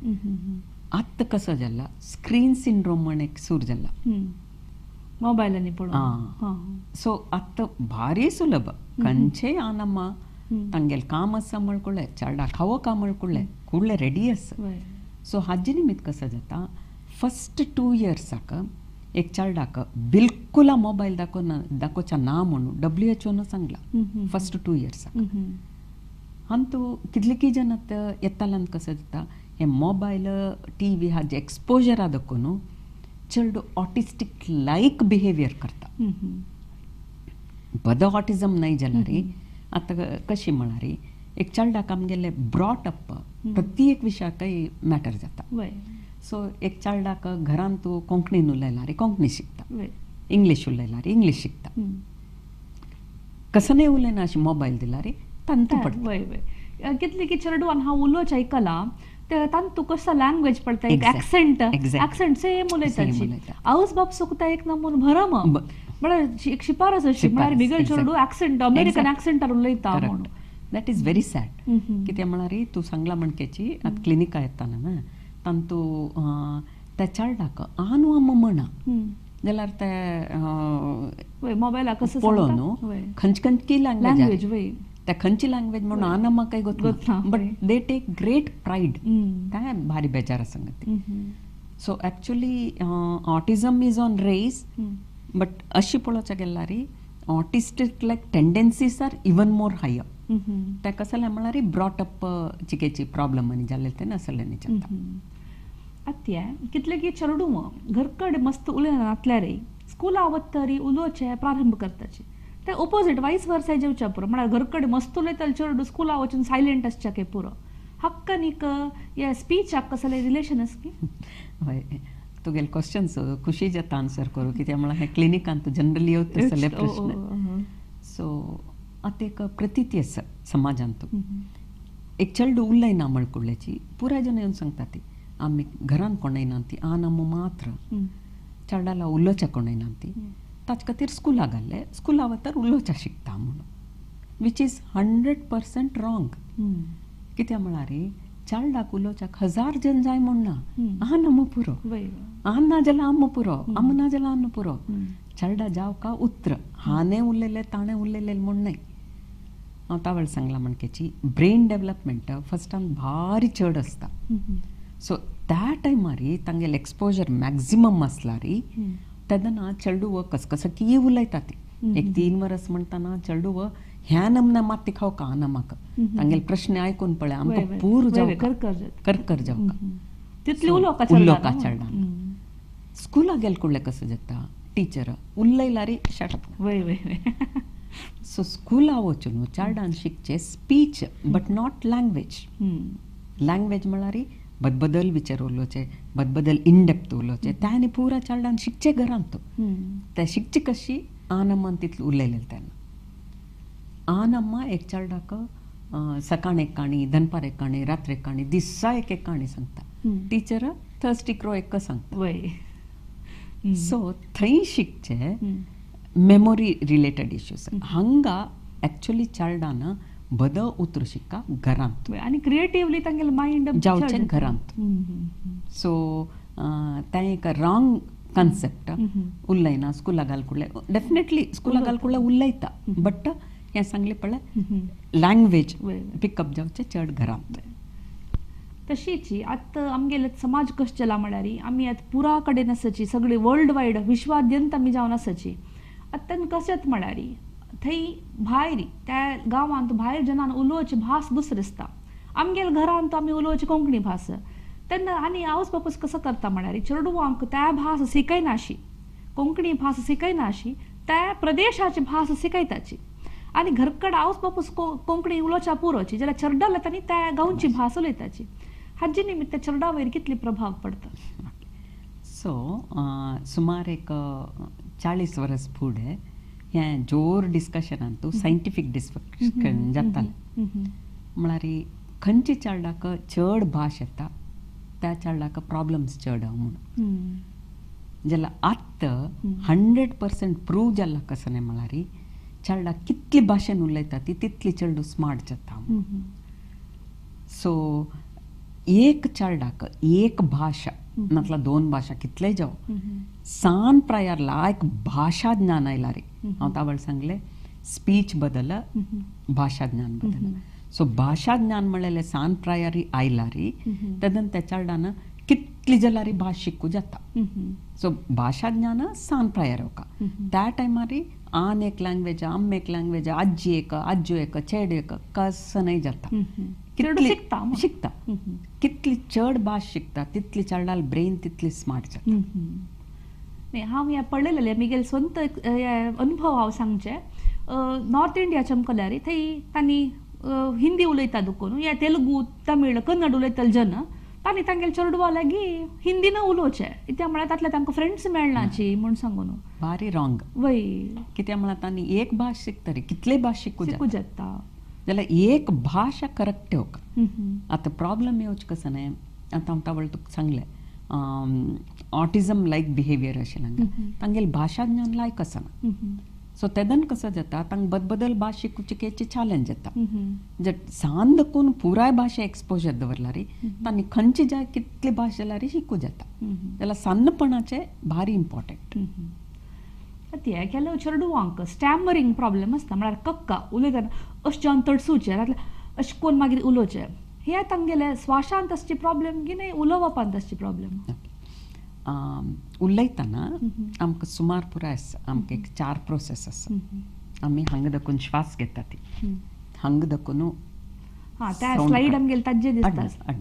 आतां कसो जाला स्क्रीन सिंड्रोम म्हण एक सूर जाला मोबायलांनी पळोवन. सो आतां भारी सुलभ खंयचेय आनम्मा तांगेलें काम आसा म्हळकुळ्ळे चेडा खावो काम म्हळकुळ्ळे कुडले रेडी आसा. सो हाजे निमित्त कसो जाता फस्ट 2 इयर्साक एक चेडवाक बिलकुल मोबायल दाखोवना दाखोवच्या ना म्हणून WHO सांगला फस्ट 2 इयर्साक. अंतू कितले की जन आतां येताल्यान कसो जाता हे मोबायल टी व्ही हाजे एक्सपोजरा दाखोवन चेडूं ऑटिस्टीक लायक बिहेवियर करता. बद ऑटिझम न्हय जाल्यार आतां कशी म्हळ्यार एक चेडवाक आमगेले ब्रॉट अप प्रत्येक विशयाकय मॅटर जाता. सो एक चेडवाक घरांत तूं कोंकणीन उलयल्यार कोंकणी शिकता, इंग्लीश उलयल्यार इंग्लीश शिकता, कसं नाही उलयना अशें मोबायल दिल्यार तांतू पडटा. कितले की चेडवान हांव उलोवचें आयकलां तांतू कसो लँग्वेज पडटा, एक एक्सेंट एक्सेंट सेम उलयता. आवस बाप सुकता एक नमून भरम म्हळ्यार एक शिफारस अशी म्हळ्यार बिगर चेडूं एक्सेंट अमेरिकन एक्सेंटार उलयता म्हणून. That is very sad. कित्याक म्हळ्यार तूं सांगला म्हणकेची आतां क्लिनिका येताना तांतू त्या चेडवाक आनू आम म्हणा जाल्यार ते मोबायला कसं पळोवन न्हू खंयची खंयची लँग्वेज त्या खंयची लँग्वेज म्हणून आना काय गोतना, but they take great pride. काय भारी बेजार संगती. So actually autism is on rise, but अशी पळोवच्या गेल्यार autistic like tendencies are even more higher. त्या कसलें म्हळ्यार ब्रॉट अप चिकेची प्रॉब्लम आनी जाल्ले ते नासले जाता. आत्या कितले की चेडूं घरकडे मस्त उलयना नासल्यार स्कुला वतरी उलोवचें प्रारंभ करताची ते ओपोजीट वायस वर्सा जेवच्या पुरो म्हळ्यार घरकडे मस्त उलयताले चेडूं स्कुला वचून सायलेंट आसच्या काय पुरो हक्कानीक हे स्पीचाक कसलें रिलेशन आसा की? हय, तुगेले क्वेश्चन्स खुशी जाता आन्सर करूं कित्याक म्हळ्यार हे क्लिनिकांत जनरली येवता तसले प्रश्न. सो आतां एक प्रतिती आसा समाजांत एक चेडूं उलयना म्हळकुळ्ळेची पुराय जण येवन सांगता ती आमी घरान कोणय ना ती आन आम मात्र चेडवाला उलोवच्या कोणय ना ती ताचे खातीर स्कुला घाल्ले, स्कुला वतर उलोवच्या शिकता म्हणून. Which is 100% wrong. कित्याक म्हळ्यार चेरडाक उलोवच्याक 1000 जन जाय म्हूण ना, आन आम पुरो, आन ना जाल्यार आम पुरो, आम ना जाल्यार आन पुरो. चेरडा जावका उत्र हाने उलयले ताणें उलयले म्हूण न्हय. हांव तावळ सांगलां म्हणकेची ब्रेन डेवलपमेंट फस्टान भारी चड आसता. सो त्या टायमार तांगेले एक्सपोजर मॅक्झिमम आसल्यार तेन्ना चेडूव कसकसकी उलयता ती. एक 3 वर्स म्हणटाना चेडूव ह्या नमना माती खावका आना म्हाका तांगेले प्रश्न आयकून पळय आमकां पूर जावका करकर जावका तितले उलोवका चेरडान. स्कुला गेले कुडले कसो जाता टिचर उलयल्यार शटअप. सो स्कुला वचून चेरडान शिकचे speech but not language. Language म्हळ्यार बदबदल विचार उलोवचे, बदबदल इनडेप्थ उलोवचे, त्या आनी पुरा चेरडान शिकचे घरांत. ते शिकचे कशी आनम्मान तितले उलयलें तेन्ना. आनम्मा एक चेरडाक सकाळ एक काणी, दनपार एक काणी, रात्र एक काणी, दिसा एक एक काणी सांगता. टिचर थर्स्टी क्रो एक सांगता. सो थंय शिकचे मेमोरी रिलेटेड इश्यूज. हांगा एक्चुअली चेरडान बद उतर शिक्का घरांत आनी क्रिएटिवली तांगेले मायंड जावचें घरांत. सो तें एक रॉंग कन्सेप्ट. उलयना स्कुला घाल कुडले, डेफिनेटली स्कुला घाल कुडले उलयता, बट हें सांगलें पळय लँग्वेज पिकअप जावचें चड घरांत. तशीच आतां आमगेले समाज कशें जाला म्हळ्यार आमी आतां पुरा कडेन आसाची, सगळी वर्ल्ड वायड विश्वाद्यंत आमी जावन आसाची. आतां तांकां कशें म्हळ्यार थंय भायर त्या गांवांत भायर जनान उलोवची भास दुसरी आसता. आमगेले घरांत आमी उलोवची कोंकणी भास. तेन्ना आनी आवस बापूस कसो करता म्हळ्यार चेडवांक त्या भास शिकयना अशी, कोंकणी भास शिकयना अशी, त्या प्रदेशाची भास शिकयताची. आनी घरकड आवस बापूस कोंकणी उलोवच्या पुरोची जाल्यार चेरडा तांणी त्या गांवची भास उलयताची. हाजे निमित्त चेरडा वयर कितली प्रभाव पडटा? सो सुमार एक 40 वर्स फुडें हें जोर डिस्कशनान तूं सायंटिफीक डिस्कशन जातालें. म्हळ्यार खंयच्या चेरडाक चड भास येता त्या चेरडाक प्रॉब्लम्स चड आहा म्हणून. जाल्यार आतां 100% प्रूव जाला कसो न्हय म्हळ्यार चेरडाक कितली भाशेन उलयता ती तितली चेडू स्मार्ट जाता. सो एक चेरडाक एक भाशा नातल्यार 2 भाशा कितलेय जावं सान प्रायार लायक भाशा ज्ञान आयला रे. हांव तावळ सांगलें स्पीच बदल भाशा ज्ञान बदल. सो भाशा ज्ञान म्हणलें सान प्रायार आयला रे तेन्ना त्या चेरडान कितली जाल्यार भास शिकू जाता. सो भाशा ज्ञान सान प्रायार येवका त्या टायमार आन एक लँग्वेज, आम एक लँग्वेज, आजी एक, आज्यो एक, चेडू एक कसो न्हय जाता. शिकता शिकता कितली चड भास शिकता तितली चेरडाल ब्रेन तितली स्मार्ट जाता. न्ही हांव हें पळयलेलें म्हगेले स्वंत अनुभव हांव सांगचें. नॉर्थ इंडिया चमकल्यार थंय तांणी हिंदी उलयता देखून या तेलुगू, तमीळ, कन्नड उलयतले जन तांणी तांगेले चेडवा लागीं हिंदीन उलोवचें. कित्याक म्हळ्यार तातले तांकां फ्रेंड्स मेळनाची म्हूण सांगून. भारी रॉंग. वय कित्याक म्हळ्यार तांणी एक भास शिकतरी कितले भास शिकू जाता जाल्यार एक भाशा करेक्ट येवका. आतां प्रॉब्लम येवचें कसो न्हय, आतां हांव तावळ तुका सांगलें ऑटिजम लायक बिहेवियर अशें हांगा तांगेले भाशा ज्ञान लायक आसना. सो तेदन कसो जाता तांकां बदबदल भास शिकूची केची चॅलेंज जाता. जर सान दकून पुराय भाशा एक्सपोजर दवरला रे तांणी खंयची जाय कितली भास जाल्यार शिकू जाता. जाल्यार सान्नपणाचें भारी इम्पॉर्टंट. ते केल्या चेडवांक स्टॅमरींग प्रॉब्लम आसता म्हळ्यार कक्का उलयतना अशें जावन तडसूचें अशें कोन्न मागीर उलोवचें. हे तांगेले स्वाशांत आसची प्रॉब्लम की न्हय उलोवपांत आसची प्रॉब्लम? उलयतना आमकां सुमार पुराय आसा. आमकां एक 4 प्रोसेस आसा. आमी हांगा दाखोवन श्वास घेता ती हांगा दाखोवन स्लायड आमगेले ताज्जे दिसता,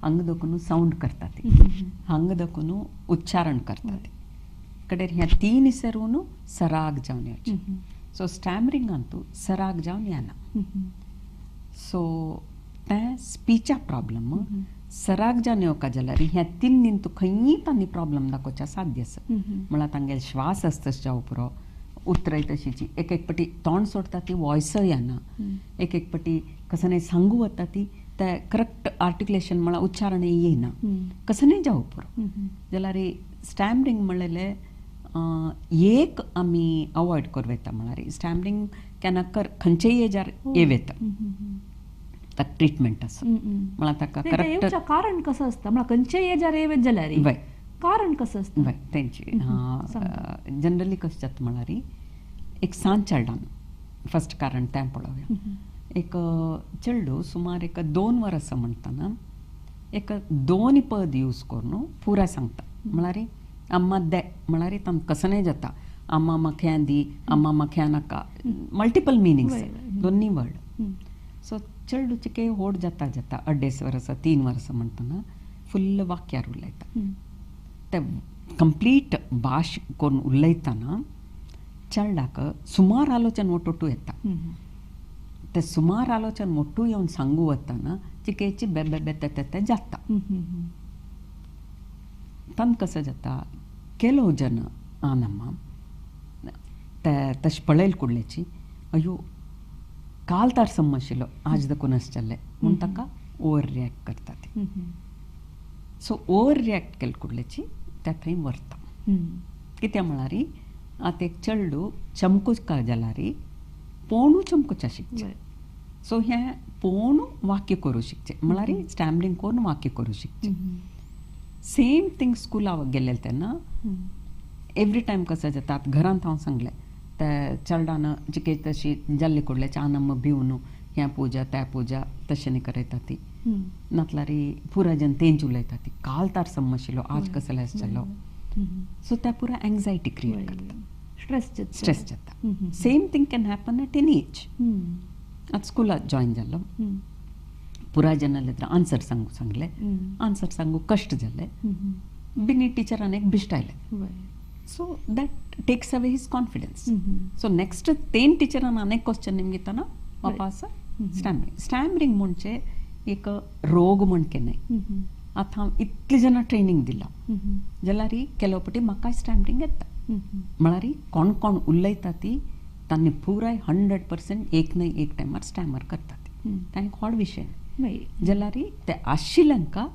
हांगा दाखोवन सावंड करता ती, हांगा दाखोवन उच्चारण करता ती. कडेर ह्या 3 सरून सराग जावन येवचें. सो स्टॅमरिंगांतू सराग जावन येना. सो तें स्पिचा प्रॉब्लम सराग जावन येवका जाल्यार ह्या 3 दिन तूं खंयी तांणी प्रॉब्लम दाखोवच्या साध्य आसा. म्हळ्यार तांगेले श्वास आसता जावं पुरो, उतराय तशीची एक एक पटी तोंड सोडटा ती वॉयसय येना, एक एक पटी कसं न्हय सांगू वता ती ते करेक्ट आर्टिकुलेशन म्हळ्यार उच्चारण येना, कसं न्हय जावं पुरो. जाल्यार स्टॅमरींग म्हणलेलें एक आमी अवॉयड करूं येता. म्हळ्यार स्टॅमरींग केन्ना खंयचेय एजार येव येता ताका ट्रिटमेंट आसा म्हळ्यार ताका करेक्ट कारण कसं आसता म्हळ्यार खंयचेय एजार येवेत जाल्यार कारण कसं आसता वय तेंची जनरली कशें जाता म्हळ्यार एक सान चेडवान फर्स्ट कारण तें पळोवया. एक चेडूं सुमार एक 2 वर्सां म्हणटना एक 2 पद यूज करून पुराय सांगता म्हळ्यार अम्मा दे म्हळ्यार तांकां कसं जाता अम्मा म्हाका दी अम्मा म्हाका नाका मल्टिपल मिनिंग्स दोन्ही वर्ड. सो चेडूचे के होड जाता जाता 2.5 वर्सां 3 वर्सां म्हणटना फुल्ल वाक्यार उलयता ते कंप्लीट भाश करून उलयतना चेडवाक सुमार आलोचन मोटोटू येता ते सुमार आलोचन मोटू येवन सांगू वतना चिकेची बेबे बेते तेते जाता तांकां कसं जाता केलो जन आनम्मा ते तशें पळयल कुडल्याची अयो काल तार सम आशिल्लो आज दकून अशें जालें म्हूण ताका ओवर रिएक्ट करता ती. सो ओवर रिएक्ट केले कुडल्याची त्या थंय व्हरता कित्याक म्हळ्यार आतां एक चेडूं चमकूच जाल्यार पोणू चमकूच शिकचें. सो हें पोणू वाक्य करूं शिकचें म्हळ्यार स्टॅमरींग करून वाक्य करूं शिकचें. सेम थिंग स्कुला गेल्लें तेन्ना एवरी टायम कसं जाता आतां घरांत हांव सांगलें त्या चेडवान चिके तशी जाल्ली कुडल्याची आनम भिवन ह्या पुजा त्या पुजा तशें न्ही करयता ती नातल्यार पुरा जन तेंच उलयता ती काल तार सम आशिल्लो आज कसले जालो. सो त्या पुरा एंग्जायटी क्रिएट करता स्ट्रेस जाता. Same thing can happen at any age. आतां स्कुलाक जॉयन जालो पुरा जनाले आन्सर सांगू सांगलें आन्सर सांगू कश्ट जाले बिनी टिचरान एक बिश्टायलें. So that takes away his confidence. So next तेन टिचरान अनेक क्वेश्चन निमगिताना वापस स्टॅमरींग. स्टॅमरींग म्हणजे एक रोग म्हणके न्हय. आतां हांव इतली जाणां ट्रेनींग दिलां जाल्यार केलो पटी म्हाकाय स्टॅमरींग येता म्हळ्यार कोण कोण उलयता ती तांणी पुराय 100% एक न्हय एक टायमार स्टॅमर करता ती तें एक व्हड विशय न्हय जाल्यार ते आशिल्ल्यांका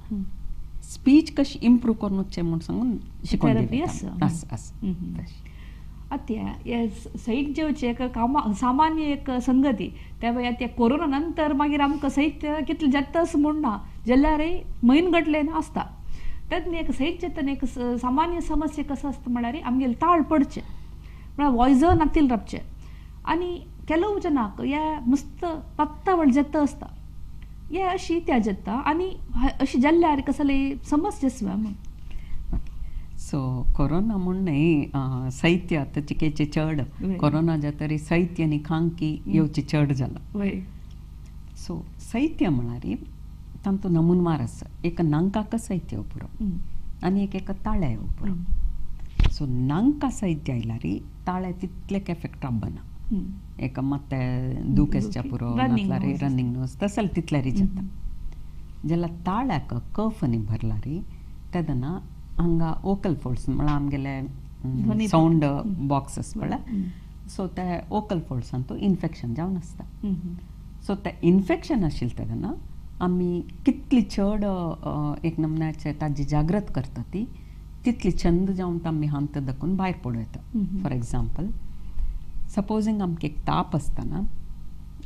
स्पीच कशी इम्प्रूव करून वचचें म्हूण सांगून शिकोवन आसा. आतां सैत जेवचें एक सामान्य एक संगती त्या वेळार त्या कोरोना नंतर मागीर आमकां सैत कितलें जाता अशें म्हूण ना जाल्यार म्हयन गटलें आसता तेन्ना एक सैत जातना एक सामान्य समस्या कसो आसता म्हळ्यार आमगेले ताळ पडचें म्हळ्यार वॉयजन नातील रावचें आनी केलोव जनाक हे मस्त पात्तावळ जाता आसता हे अशी त्या जाता आनी अशी जाल्यार कसले समस्या आसता म्हूण. सो कोरोना म्हूण न्हय साहित्य आतां चिकेचें चड कोरोना जातरी साहित्य आनी खांकी येवचें चड जालां. सो साहित्य म्हळ्यार तांचो नमुनवार आसा एक नांकाक साहित्य पुरो आनी एक एका ताळ्या पुरो. सो नांका साहित्य आयल्यार ताळ्या तितलें एफेक्ट राबना एक मात्ते दूख आसच्या पुरो नासल्यार रनिंग नोज तसलें तितल्यारी जाता. जाल्यार ताळ्याक कफ आनी भरल्यार तेन्ना हांगा वोकल फोल्ड्स म्हळ्यार आमगेले सावंड बॉक्स पळय सो ते वोकल फोल्ड्सान तो इन्फेक्शन जावन आसता. सो ते इन्फेक्शन आशिल्लें तेन्ना आमी कितली चड एक नमुन्याचे ताजी जागृत करता ती तितली छंद जावन आमी हांत दखून भायर पडूं येता. फॉर एग्जाम्पल सपोजींग आमकां एक ताप आसतना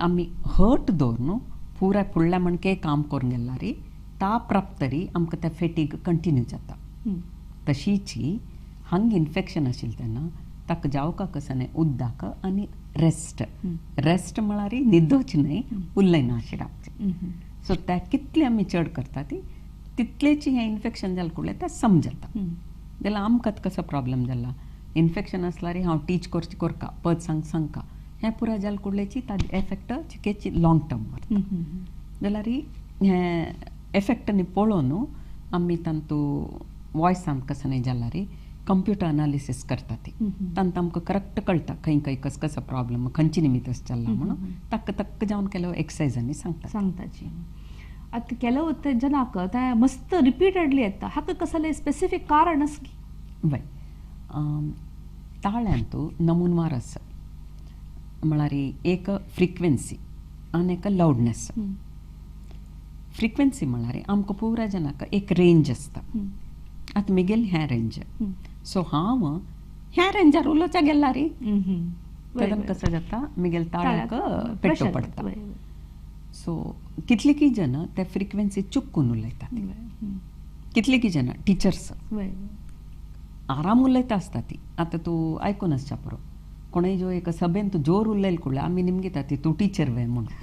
आमी हट दवरून पुराय फुडल्या म्हणके काम करून गेल्यार ताप राबतरी आमकां ते फेटीग कंटिन्यू जाता. तशीची हांग इन्फेक्शन आशिल्लें तेन्ना ताका जावका कसं न्हय उदक आनी रेस्ट रेस्ट म्हळ्यार न्हिदोच न्हय उलयना अशें रावचें. सो त्या कितलें आमी चड करता ती तितलेची हें इन्फेक्शन जालें कुडलें तें समजता. जाल्यार आमकां कसो प्रॉब्लम जाला इन्फेक्शन आसल्यार हांव टीच करचें करका पद सांग सांगका हें पुराय जालें कुडल्याची ताजे एफेक्ट चिकेची लॉंग टर्म वता. जाल्यार हें एफेक्ट न्ही पळोवन आमी तांतू वॉयसान कसं न्हय जाल्यार कंप्युटर अनालिसीस करता ती तांकां आमकां करेक्ट कळटा खंय खंय कसो कसो प्रॉब्लम खंयचे निमित्त अशें चल्ला म्हणून ताका तक्क जावन केलो एक्सरसायजांनी सांगता सांगताची. आतां केलो ते जनाक तें मस्त रिपीटेडली येता हाका कसलें स्पेसिफीक कारण आसा की? वय ताळ्यांत नमुनवार आसा म्हळ्यार एक फ्रिक्वेन्सी आनी एक लावडनेस. फ्रिक्वेन्सी म्हळ्यार आमकां पुराय जनाक एक रेंज आसता. आतां म्हगेलें हें रेंज सो हांव ह्या रेंजार उलोवच्या गेला रे तेदन कसो जाता मिगेल ताळ्याक पेट्टो पडटा. सो कितलीकी जन ते फ्रिक्वेन्सी चुकून उलयतात, कितलीकी जन टिचर्स आराम उलयता आसता ती. आतां तूं आयकून आसच्या पुरो, कोणूय जो एक सभेन तूं जोर उलयल कुडल्या आमी निमगिता ती तूं टिचर वे म्हणून,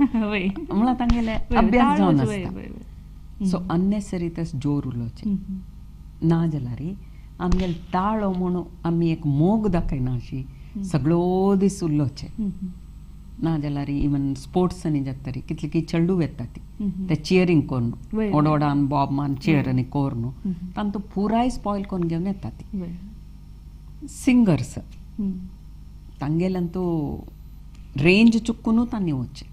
म्हळ्यार तांगेले अभ्यास जावन आसता. सो अननेसरी तस जोर उलोवचें ना जाल्यार आमगेले ताळो म्हणून आमी एक मोग दाखयना अशी सगळो दीस उलोवचें ना जाल्यार इवन स्पोर्ट्सांनी जाता तरी कितली की चेडू येता ती ते चियरींग करून ओडोडान बॉब मान चियर आनी करून तांतू पुराय स्पॉयल करून घेवन येता ती. सिंगर्स तांगेल्यान तो रेंज चुकून तांणी वचचें.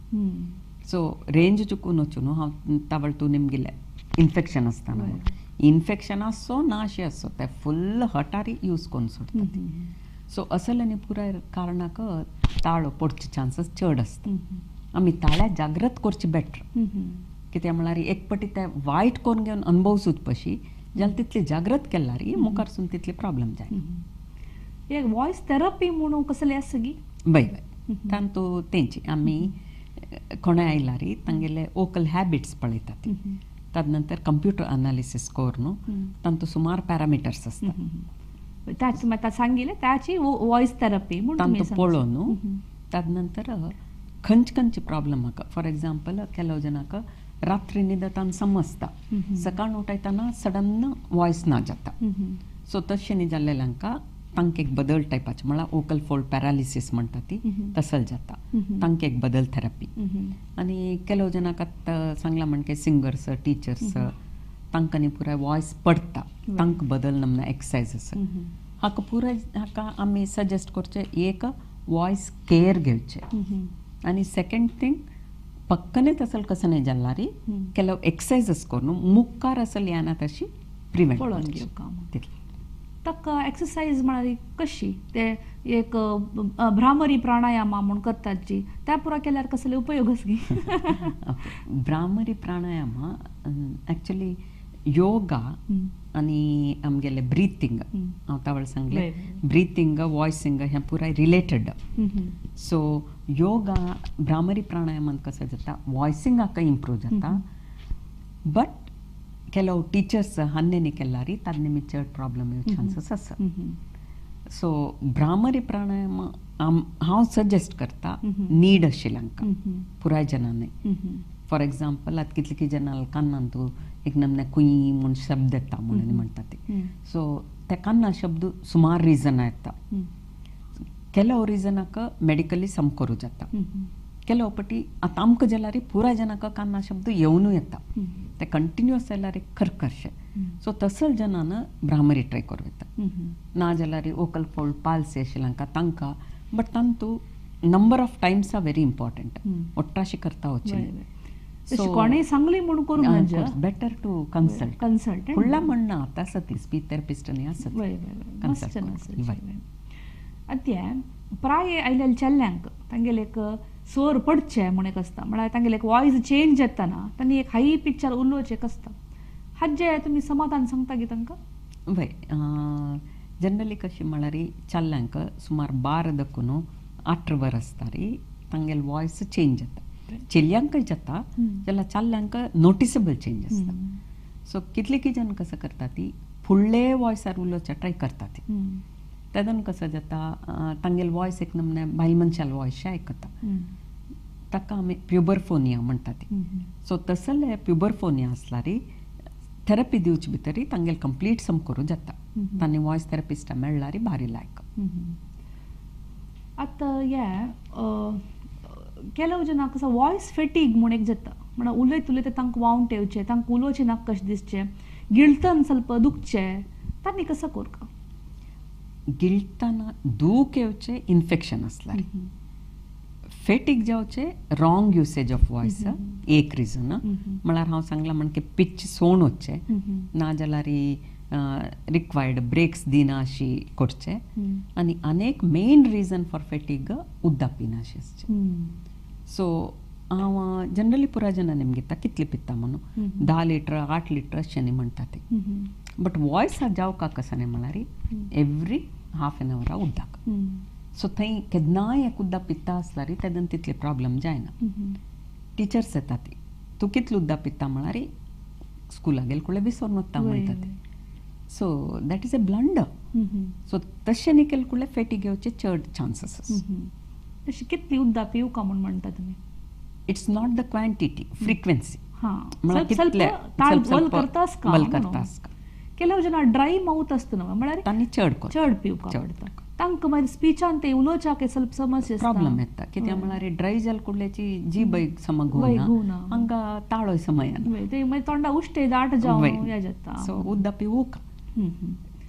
सो रेंज चुकून वचून न्हू हांव तावळ तूं निमगिलें इन्फेक्शन आसता न्हू, इन्फेक्शन आसचो ना अशें आसचो ते फुल्ल हटारी यूज करून सोडटा. सो असल्यानी पुराय कारणाक ताळो पडचे चान्सीस चड आसता. आमी ताळ्या जागृत करची बेटर, कित्याक म्हळ्यार एक पटी ते वायट करून घेवन अनुभव सुचपशी जाल्यार तितली जागृत केल्यार मुखारसून तितली प्रॉब्लम जायना. एक वॉयस थेरपी म्हणून कसली आसा गी? बय बय तांतू तेंची आमी कोणें आयल्यार तांगेले वोकल हॅबिट्स पळयतात, ताजे नंतर कंप्युटर अनालिसीस करून तांतू सुमार पॅरामिटर्स आसता सांगिल्लें ताची वॉयस थेरपी तांतू पळोवन ताजे नंतर खंयचे खंयचे प्रॉब्लम आहा. फॉर एग्जाम्पल ಕೆಲವು जनाक रात्री न्हिदतान समजता, सकाळ उठयतना सडन वॉयस ना जाता. सो तशें न्ही जाल्लेल्यांका तांकां एक बदल टायपाचें म्हळ्यार वोकल फोल्ड पॅरालिसीस म्हणटा ती तसल जाता, तांकां एक बदल थेरपी. आनी ಕೆಲವು जनाक आतां सांगलां म्हणके सिंगर्स टिचर्स तांकां न्ही पुराय वॉयस पडटा, तांकां बदल नमना एक्सरसाइजीस हाका पुराय हाका आमी सजेस्ट करचें एक वॉयस केअर घेवचें. आनी सेकेंड थिंग पक्कने तसल कसं नाही जाल्यार ಕೆಲವು एक्सरसाइजीस करून मुखार असल येना तशी प्रिवेंट पळोवन घेवका तितलें. ताका एक्सरसाइज म्हळ्यार कशी ते एक भ्रामरी प्राणायामा म्हूण करतात जी त्या पुरा केल्यार कसले उपयोग आसा गी? भ्रामरी प्राणायामा एक्चुअली योगा आनी आमगेले ब्रिथींग, हांव तावळ सांगलें ब्रिथींग वॉयसिंग हें पुराय रिलेटेड. सो योगा भ्रामरी प्राणायामान कसं जाता वॉयसिंगाक इम्प्रूव जाता, बट ಕೆಲವು टीचर्स हन्नेनी केल्यार ताजे निमित्त चड प्रॉब्लम येवचे चान्सीस आसा. सो भ्रामरी प्राणायाम हांव सजेस्ट करता नीड आशिल्ल्यांका पुराय जनांनी. फॉर एग्जाम्पल आतां कितले कितें जनां कान्नान तूं एक नमने कुई म्हूण शब्द येता म्हणून म्हणटा ती. सो त्या कान्ना शब्द सुमार रिजनां येता, ಕೆಲವು रिजनाक मेडिकली समकरू जाता, ಕೆಲವು पटी आतां आमकां जाल्यार पुराय जनाक कान्ना शब्द येवनूय येता, ते कंटिन्युअस जाल्यार एक खरखरशें. सो तसल जनान भ्रामरी ट्राय करूं येता, ना जाल्यार वोकल फोल्ड पाल्सी आशिल्ल्यांका तांकां. बट तांतू number of times are very important, ಒಟ್ಟಾಶಿ करता वचचें. सो कोणें सांगली म्हणून करूंक बेटर टू कन्सल्ट कन्सल्ट फुडल्या म्हणणं आतां आसा ती स्पीच थेरपिस्ट न्ही आसा. आतां प्राय आयलेल्या चेल्ल्यांक तांगेले एक सोर पडचें म्हूण एक आसता, म्हळ्यार तांगेले एक वॉयस चेंज जाताना तांणी एक हाय पिक्चर उलोवचें एक आसता, हाजें तुमी समाधान सांगता गी तांकां? वय जनरली कशें म्हळ्यार चेल्ल्यांक सुमार 12 दखून 8 वर आसता रे तांगेले वॉयस चेंज जाता, चेल्यांकय जाता जाल्यार चेल्ल्यांक नोटिसेबल चेंज आसता. सो कितले की जन कसं करता ती फुडले वॉयसार उलोवचें ट्राय करता ती, तेदन कसं जाता तांगेले वॉयस एक नमने बायल मनशाले वॉयस आयकता, ताका आमी प्युबरफोनिया म्हणटा ती. सो तसले प्युबरफोनिया आसल्यार थेरपी दिवचे भितर तांगेले कंप्लीट सम करूं जाता, तांणी वॉयस थेरपिस्टा मेळ्ळ्यार भारी लायक. आतां हें ಕೆಲವು जनांक कसो वॉयस फेटीग म्हूण एक जाता, म्हणल्यार उलयत उलयता तांकां वावंट येवचें, तांकां उलोवचें नाका कशें दिसचें, गिळटन ಸ್ವಲ್ಪ दुखचें, तांणी कसो करता? गिळटना दूख येवचें इन्फेक्शन आसल्यार, फेटीक जावचें रॉंग युसेज ऑफ वॉयस एक रिजन म्हळ्यार हांव सांगलां म्हणके पिच सोण वचचें, ना जाल्यार रिक्वायर्ड ब्रेक्स दिना अशी करचें. आनी अनेक मेन रिजन फॉर फेटीग उदक पिना अशें आसचें. सो हांव जनरली पुराय जनां निमगिता कितले पिता म्हणून 10 लिटर 8 लिटर अशें न्ही म्हणटा ती, बट वॉयस जावका कसं न्ही म्हळ्यार एवरी हाफ एन our उदक. सो थंय केन्नाय एक उद्दा पिता आसल्यार तेदन तितले प्रॉब्लम जायना. टिचर्स येता ती तूं कितले उद्दा पिता म्हळ्यार स्कुला गेले कुडले विसरून वता म्हणटा ते. So that is a blunder. So तशें न्ही केले कुडले फेटी घेवचे चड चान्सीस आसा. तशी कितली उद्दा पिवका म्हूण म्हणटा तुमी? It's not the quantity, frequency. ಕೆಲವು ಜನ ಡ್ರೈ ಮೌತ್ आसता न्हू, म्हळ्यार तांणी चड चड पिवका पडटा तांकां, मागीर स्पिचान ते उलोवच्याक ಸ್ವಲ್ಪ समस्या प्रॉब्लम येता. कित्याक म्हळ्यार ड्राय जाल कुडल्याची जीब सम घुंवना, हांगा ताळो समयाना, ते मागीर तोंडा उश्टे दाट जावन हें जाता. सो उद्दा पिवूक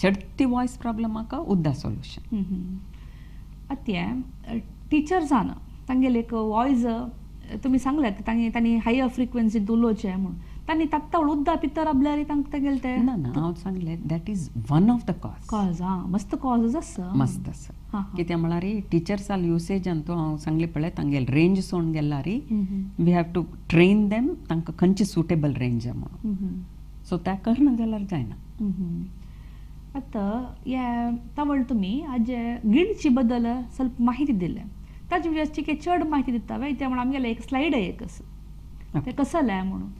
चडती वॉयस प्रॉब्लमाक उद्दा सोल्युशन. आतां टिचर्सान तांगेले एक वॉयस तुमी सांगल्यात तांणी हायर फ्रिक्वेन्सींत उलोवचें म्हूण, तांणी तात्तावळ उद्दा पितर आपल्यार तांकां तांगेले ते ना ना हांव सांगलें that is one of the cause. Cause आं, मस्त कॉजच आसा, मस्त आसा. कित्याक म्हळ्यार टिचर्साल युसेज तो हांव सांगलें पळय तांगेले रेंज सोडून गेल्यार we have to train them तांकां खंयची सुटेबल रेंज म्हणून. सो त्या करना जाल्यार जायना. आतां हे तवळ तुमी हाजे गिळची बद्दल ಸ್ವಲ್ಪ माहिती दिल्या, ताजे विशीं चड माहिती दिता वे ते म्हणून आमगेले एक स्लायड एक आसा ते कसलें म्हणून.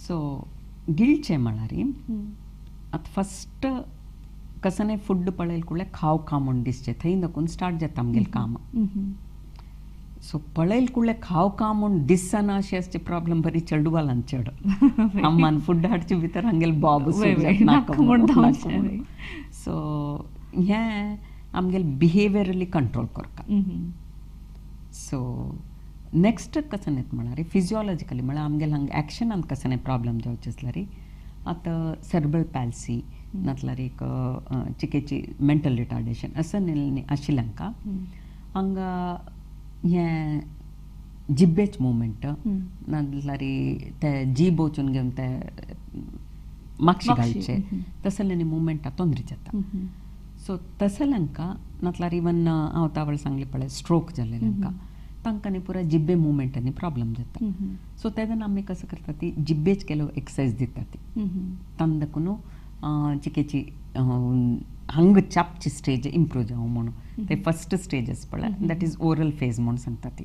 सो गिळचें म्हळ्यार आतां फस्ट कसने फूड पळयल कुडले खाव खा म्हूण दिसचें, थंय नकून स्टार्ट जाता आमगेलें काम. सो पळयल कुडले खाव खा म्हूण दिसना अशें आसचे प्रॉब्लम बरी चेडवालान चड अम्मान फूड हाडचे भितर हांगेले बॉब. सो हें आमगेले बिहेवियरली कंट्रोल करता. सो नेक्स्ट कसन येता म्हळ्यार फिजियोलॉजिकली म्हळ्यार आमगेले हांगा एक्शनान कसने प्रॉब्लम जावचे आसल्यार आतां सेरेब्रल पॅल्सी नातल्यार एक चिकेची मेंटल रिटार्डेशन असं आशिल्लें हांकां हांगा हें जिब्बेच मुवमेंट नाजाल्यार ते जीब वचून घेवन ते मागशी घालचे तसले मुवमेंटा तोंदरी जाता. सो तसले हांकां नातल्यार इवन हांव तावळ सांगलें पळय स्ट्रोक जाल्ले हांकां तांकां न्ही पुराय जिब्बे मुवमेंटांनी प्रॉब्लम जाता. सो तेन्ना आमी कसं करता ती जिब्बेच केलो एक्सरसाइज दिता ती तांकां देखून चिकेची हांग चापची स्टेज इम्प्रूव जावं म्हणून ते फस्ट स्टेज आसा पळय that is oral phase म्हूण सांगता ती.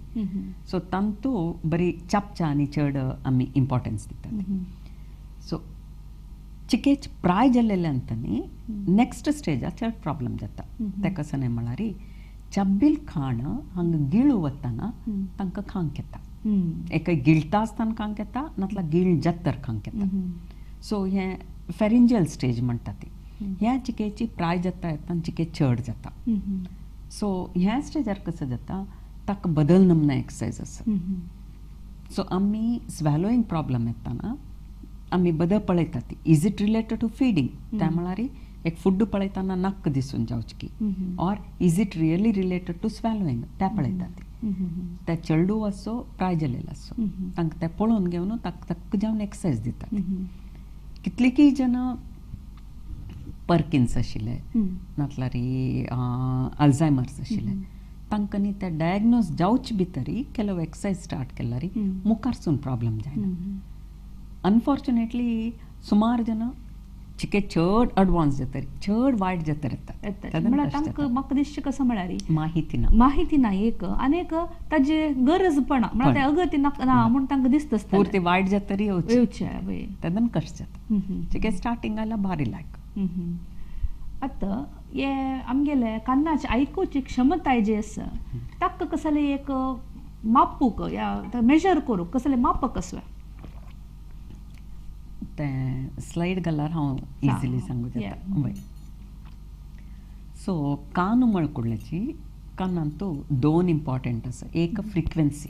सो तांतू बरी चापच्या आनी चड आमी इम्पॉर्टन्स दिता ती. सो चिकेच प्राय जाल्लेले अंत न्ही नेक्स्ट स्टेजार चड प्रॉब्लम जाता. ते कसं न्ही म्हळ्यार चब्बील खाण हांगा गिळू वतना तांकां खांक येता, एक गिळटा आसतना खांक येता नातल्यार गिळ जातर खांक येता. सो हें फेरिंजियल स्टेज म्हणटा ती, ह्या चिकेची प्राय जाता येता आनी चिके चड जाता. सो ह्या स्टेजार कसं जाता ताका बदल नमना एक्सरसाइज आसा. सो आमी स्वॅलोईंग प्रॉब्लम येतना आमी बदल पळयता ती is it related to feeding, त्या म्हळ्यार एक फूड पळयतना नाक दिसून जावचें की or is it really related to swallowing त्या पळयता ती. ते चेडू आसो प्राय जाल्लेलो आसो तांकां तें पळोवन घेवन ताका तक्क जावन एक्सरसाइज दितात. कितलेकी जण पर्किन्स आशिल्ले नातल्यार अल्झायमर्स आशिल्ले तांकां न्ही ते डायग्नोज जावचे भितरी ಕೆಲವು एक्सरसाइज स्टार्ट केल्यार मुखारसून प्रॉब्लम जायना. अनफॉर्चुनेटली सुमार जण चिके चड अडवान्स जाता, चड वायट जाता येता. तांकां म्हाका दिसचें कसं म्हळ्यार माहिती ना, माहिती ना एक आनी एक ताजी गरज पण म्हळ्यार ते अगती ना म्हूण तांकां दिसता आसता पुरती वायट जातरी येवचें तेन्ना कश्ट जाता. चिके स्टार्टिंग आयला भारी लायक. आतां हे आमगेले कान्नाचे आयकुची क्षमताय जी आसा ताका कसले एक मापूक या मेजर करूंक कसले मापक आसा तें स्लायड घाल्यार हांव इजिली सांगू जाता. वय सो कान मळकुडल्याची कानांतू दोन इम्पॉर्टंट आसा. एक फ्रिक्वेन्सी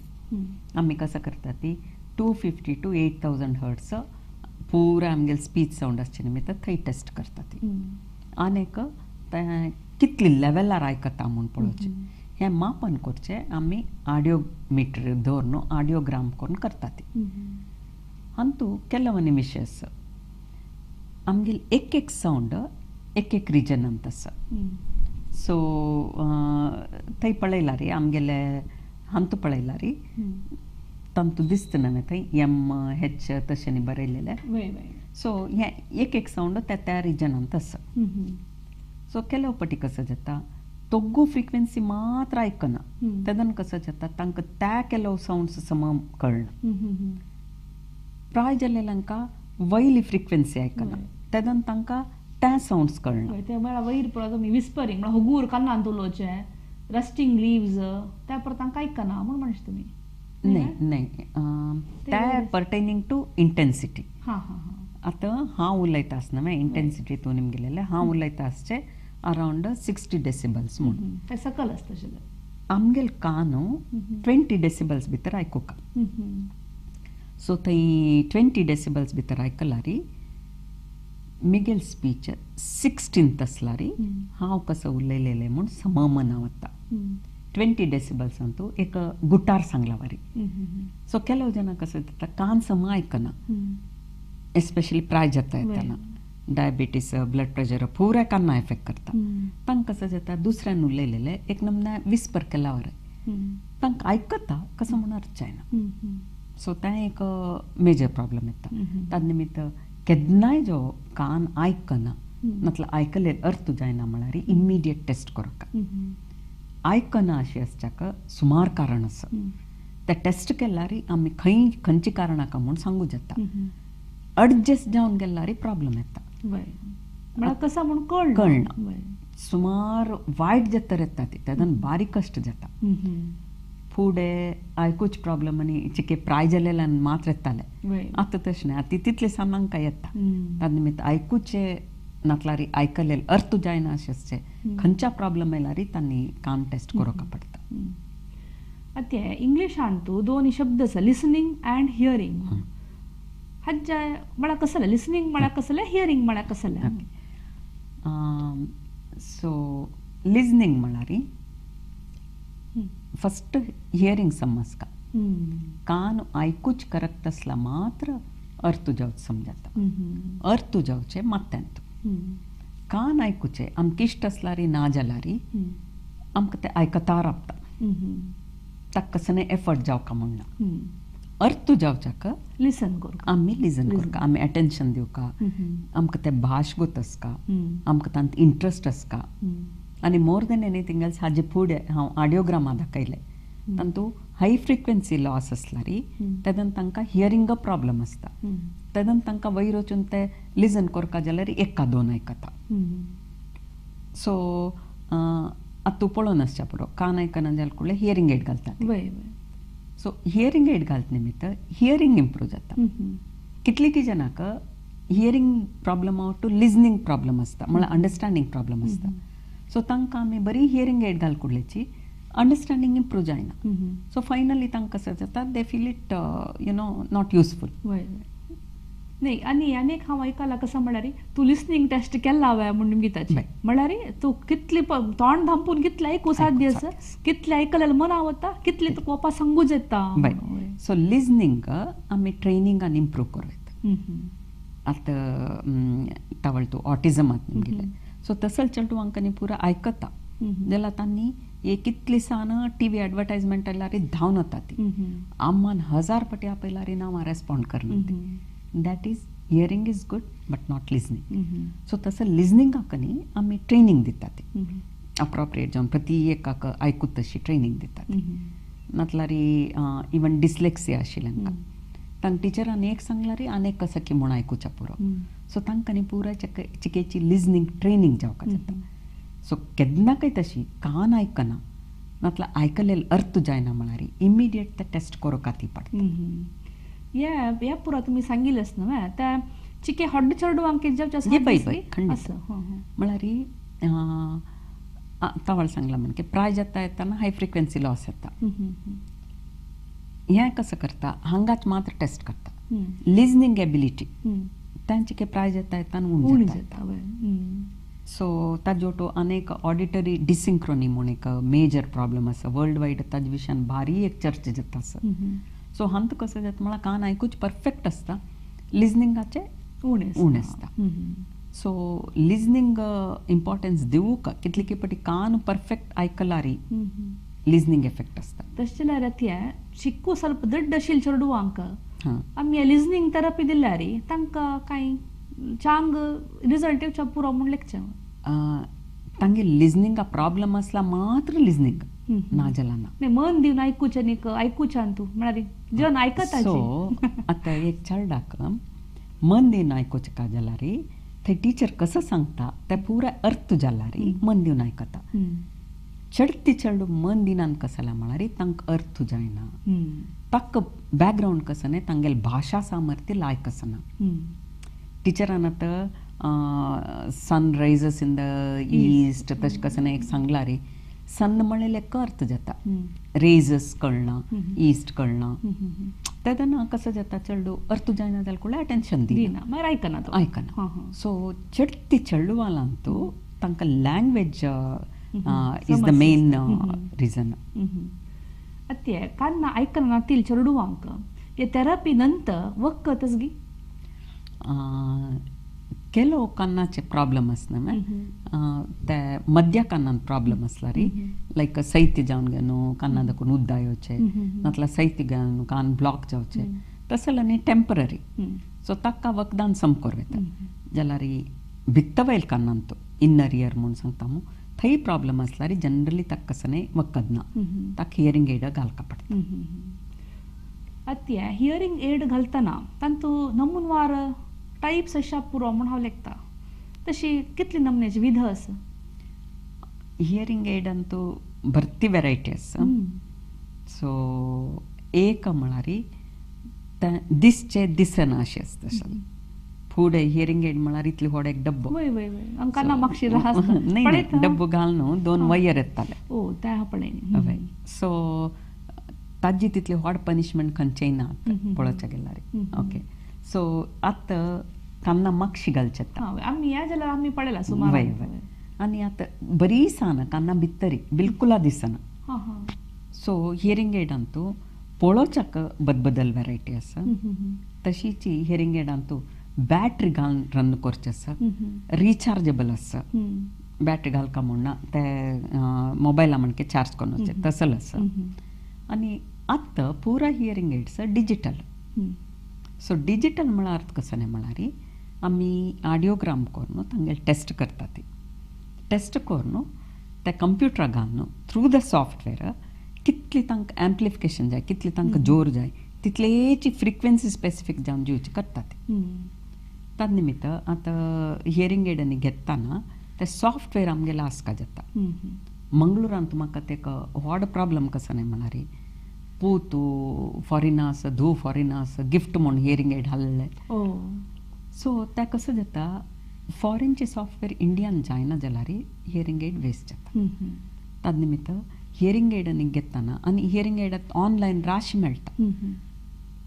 आमी कसं करता ती 250 to 8000 hertz पुरा आमगेले स्पीच सावंड आसचे निमित्त थंय टेस्ट करता ती. आनी एक तें कितली लेवलार आयकता म्हूण पळोवचें हें मापन करचें आमी ऑडियो मिटर दवरून ऑडियोग्राम करून करता ती. अंतू ಕೆಲವೊಂದು ವಿಷಯ आसा आमगेले एक एक सावंड एक एक रिजनांत आसा. सो थंय पळयला रे आमगेले हांतू पळयला रे तांतू दिसता न्हय थंय एम एच तशें बरयलेलें. सो हें एक एक सावंड त्या त्या रिजनांत आसा. सो ಕೆಲವು पटी कसं जाता तोग्गू फ्रिक्वेन्सी मात्र आयकना तेदन कसं जाता तांकां त्या केलो सावंड्स सम कळना. प्राय जाल्लेल्यांका वयली फ्रिक्वेन्सी आयकना तेदन तांकां त्या सावंड्स कळना. ते म्हळ्यार वयर पळय तुमी विस्परींग म्हळ्यार हुगूर कानांत उलोवचें, रस्टिंग लिव्ज त्या परत तांकां आयकना म्हूण म्हणटा तुमी. नाही नाही, त्या पर्टेनिंग टू इंटेन्सिटी. आतां हांव उलयता आसतना मागीर इंटेन्सिटी तूं निमगेलेलें हांव उलयता आसचें अरावंड 60 डेसिबल्स म्हणून तें सकल आसता. आमगेल कान 20 डेसिबल्स भितर आयकुका. सो थंय 20 डेसिबल्स भितर आयकलारी मिगेल स्पीच 16 आसलारी हांव कसो उलयलेलें म्हूण सममना वता. 20 डेसिबल्सान तूं एक गुटार सांगला वारी. सो केलो जाणां कसो जाता कान सम आयकना, एस्पेशली प्राय जाता येतना डायबिटीस ब्लड प्रेशर पुराय कान्ना एफेक्ट करता. तांकां कसो जाता दुसऱ्यान उलयलेलें एक नमना विस्पर केला वरे तांकां आयकता कसो म्हूण अर्थ जायना. सो तें एक मेजर प्रॉब्लम येता. ताजे निमित्त केन्नाय जो कान आयकना मतलब आयकले अर्थ जायना म्हळ्यार इमिडिएट टेस्ट करप. आयकना अशें आसच्याक सुमार कारण आसा. ते टेस्ट केल्यार आमी खंय खंयची कारणां का म्हूण सांगू जाता. अडजस्ट जावन गेल्यार प्रॉब्लम येता. म्हळ्यार कसा म्हूण कळना सुमार वायट जाता येता ती तेदन बारीक कश्ट जाता. फुडें आयकूच प्रॉब्लम आनी चिके प्राय जाल्ल्यान मात्र येताले आतां तशें न्हय, आतां तितले सामांकां येता. ताजे निमित्त आयकुचे नातलारी आयकलेले अर्थ जायना अशें आसचें खंयच्या प्रॉब्लम येयल्यार तांणी कान टेस्ट करोवंक पडटा. आतां इंग्लिशान तूं दोन शब्द आसा, लिसनींग अँड हियरींग. हाज्या म्हळ्यार कसलें लिसनींग म्हळ्यार कसलें, हियरींग म्हळ्यार कसलें? सो लिसनींग म्हळ्यार फस्ट हियरींग समजका, कान आयकूच करेक्ट आसला मात्र अर्थ जावचो समजता. अर्थ जावचें मात्यांत कान आयकुचें आमकां इश्ट आसल्यार ना जाल्यार आमकां तें आयकता रावता, ताका कसले एफर्ट जावका म्हूण ना. अर्थ जावच्याक लिसन करूंक आमी लिसन करूंक आमी अटेन्शन दिवका, आमकां तें भाश गोत आसका, आमकां तांत इंट्रस्ट आसका. आनी मोर दॅन एनीथींग एल्स हाजे फुडें हांव ऑडियोग्रामा दाखयलें तातूंत हाय फ्रिक्वेन्सी लॉस आसल्यार तेदन तांकां हियरींग प्रॉब्लम आसता. तेदन तांकां वयर वचून ते लिसन करपा जाल्यार एका दोन आयकता. सो आतां तूं पळोवन आसच्या पुरो कान आयकना जाल्यार कुडले हियरींग एड घालता. सो हियरींग एड घालत निमित्त हियरींग इम्प्रूव जाता. कितली जाणांक hearing problem to listening problem आसता, म्हळ्यार अंडरस्टँडींग प्रॉब्लम आसता. सो तांकां आमी बरी हियरींग एड घाल कुडल्याची अंडरस्टँडींग इम्प्रूव जायना. सो फायनली तांकां कसं जाता they feel it you know not useful. नाही आनी आनी हांव आयकलां कसं म्हळ्यार तूं लिसनींग टेस्ट केला हांवें म्हूण निमगिताची म्हळ्यार तूं कितली तोंड धांपून कितलें आयकूं साध्य आसा, कितलें आयकल्यार मना वता, कितलें तुका वापस सांगूच येता. सो लिसनींग आमी ट्रेनिंगान इम्प्रूव करूं येता. आतां तावळ तूं ऑटिजमात निमगिलें सो तसल चेडवांक न्ही पुरा आयकता जाल्यार तांणी एक कितली सान टी व्ही एडवर्टायजमेंट आयल्यार धांवन वता ती आम्मान 1000 पटी आपयल्यार नांव रेस्पॉन्ड करना ती. That is hearing is good but not listening. So तसं लिसनिंगाक न्ही आमी ट्रेनींग दिता ती अप्रोप्रिएट जावन प्रति एकाक आयकूत तशी ट्रेनींग दिता ती. नातल्यार इवन डिस्लेक्सिया आशिल्ल्यांकां तांकां टिचरान एक सांगल्यार आनी एक कसं की म्हूण आयकुच्या पुरो. सो तांकां न्ही पुराय चिकेची लिसनींग ट्रेनींग जावपाक जाता. सो केन्ना काय तशी कान आयकना नातल्यार आयकलेले अर्थ जायना म्हळ्यार इमिडिएट ते टेस्ट करूंक ती पडटा. या पुरा तुमी सांगिल्लेंच न्हय त्या चिके हड्ड चेडवांक खंडीत म्हळ्यार तावळ सांगला म्हण की प्राय जाता येताना हाय फ्रिक्वेन्सी लॉस येता. हें कसं करता हांगाच मात्र टेस्ट करता लिसनींग एबिलिटी तांचे के प्राय जाता येताना उणें जाता. सो ताजे वटो आनी एक ऑडिटरी डिसिंक्रोनी म्हूण एक मेजर प्रॉब्लम आसा वर्ल्ड वायड, ताजे विशयान भारी एक चर्चा जाता आसा. सो हांत कसं जाता म्हळ्यार कान आयकूच परफेक्ट आसता, लिसनिंगाचें उणें आसता. सो लिसनींग इम्पॉर्टन्स दिवूंक कितले की पटी कान परफेक्ट आयकल्यार लिसनींग एफेक्ट आसता. तशें जाल्यार आतां शिकू ಸ್ವಲ್ಪ ದೊಡ್ಡ आशिल्ले चेडवांक आमी लिसनींग थेरपी दिल्यार तांकां कांय चांग रिजल्ट येवच्या पुरो म्हूण लेखचें. तांगे लिजनिंगा प्रॉब्लम आसला मात्र लिजनिंग ना जाला ना मन दिवन आयकुचें न्ही आयकुच्यान तूं म्हळ्यार जन आयकता. सो आतां एक चेरडाक मन दिवन आयकुचें का जाल्यार थंय टिचर कसो सांगता तें पुराय अर्थ जाल्यार मन दिवन आयकता. चडती चेडू मन दिनान कसला म्हळ्यार तांकां अर्थ जायना, ताका बॅकग्रावंड कसो न्ही, तांगेले भाशा सामर्थ्य लायक आसना. टिचरान आतां sun rises in the east तशें कसो न्ही एक सांगला रे, सन म्हणलें अर्थ जाता, रेजस कळना, ईस्ट कळना, तेन्ना कसो जाता चेडू अर्थ जायना जाल्यार कुडलें अटेन्शन दिना, मागीर आयकना तो आयकना. सो चडती चेडवालांतू तांकां language is the main reason. ಅತ್ತೆ ಕನ್ನ ಐಕನ ತಿಲ್ ಚರುಡುವಾಂಕ ये थेरपी नंतर वखदच गी ಕೆಲವು ಕಣ್ಣಾचे प्रॉब्लम आसना ते मध्य कानान प्रॉब्लम आसला रे, लायक सैत्य जावन घेवन काना दाखोवन उद्दा येवचें, नातल्यार सैत्य घेवन कान ब्लॉक जावचें, तसो न्ही टेंपररी. सो ताका वखदान समकोर वता जाल्यार भित्त वयल कानान तो इन्नर इयर म्हूण सांगता मू, थंय प्रॉब्लम आसल्यार जनरली ताका कसो न्ही वखद ना, ताका हियरींग एड घालका पडटा. अत्य हियरींग एड घालतना तांतू नमुनवार टायप्स अशा पुरो म्हूण हांव लेखता, तशी कितली नमन्याची विध आसा? हियरींग एड अंतू भरती वेरायटी आसा. सो एक म्हळ्यार तें दिसचें दिसना अशें आसता. फुडें हियरींग एड म्हळ्यार इतली व्हड एक डब्बो, वय वय वय आमकां ना मागशीर न्ही डब्बो घालून दोन वयर येताले. ओ तें हांव पळयनी. हय, सो ताजी तितली व्हड पनिशमेंट खंयचेय ना पळोवच्या गेल्यार. ओके, सो आतां कान्ना मागशी घालचे आमी ह्या जाल्यार आमी पळयला सुमार. वय वय, आनी आतां बरी सान कान्ना भितरी बिलकुला दिसना. So hearing add Antu पळोवच्याक बदबदल variety आसा. तशीच हियरींग एड अंतू बॅटरी घालून रन करचें आसा, रिचार्जेबल आसा, बॅटरी घालका म्हूण ना ते मोबायला म्हणके चार्ज करून वचचें तसलो आसा. आनी आतां पुरा hearing aids digital. So digital म्हळ्यार अर्थ कसो न्ही म्हळ्यार आमी ऑडियोग्राम करून तांगेले टेस्ट करता, ती टेस्ट करून ते कंप्युटरा घालून थ्रू the software कितली तांकां एम्प्लिफिकेशन जाय, कितली तांकां जोर जाय, तितलेची फ्रिक्वेन्सी स्पेसिफीक जावन दिवची करता ती. तद निमित्त आतां हियरींग एड आनी घेतना ते सॉफ्टवेअर आमगेले आसका जाता. मंगळुरांत म्हाका ते व्हड प्रॉब्लम कसो न्ही म्हळ्यार पूत फॉरेनास, धूव फॉरेनास गिफ्ट म्हूण हियरींग एड हाडलें. सो तें कसो जाता फॉरेनचें सॉफ्टवेअर इंडियान जायना जाल्यार हियरींग एड वेस्ट जाता. तद निमित्त हियरींग एड आनी घेतना आनी हियरींग एड ऑनलायन राशी मेळटा,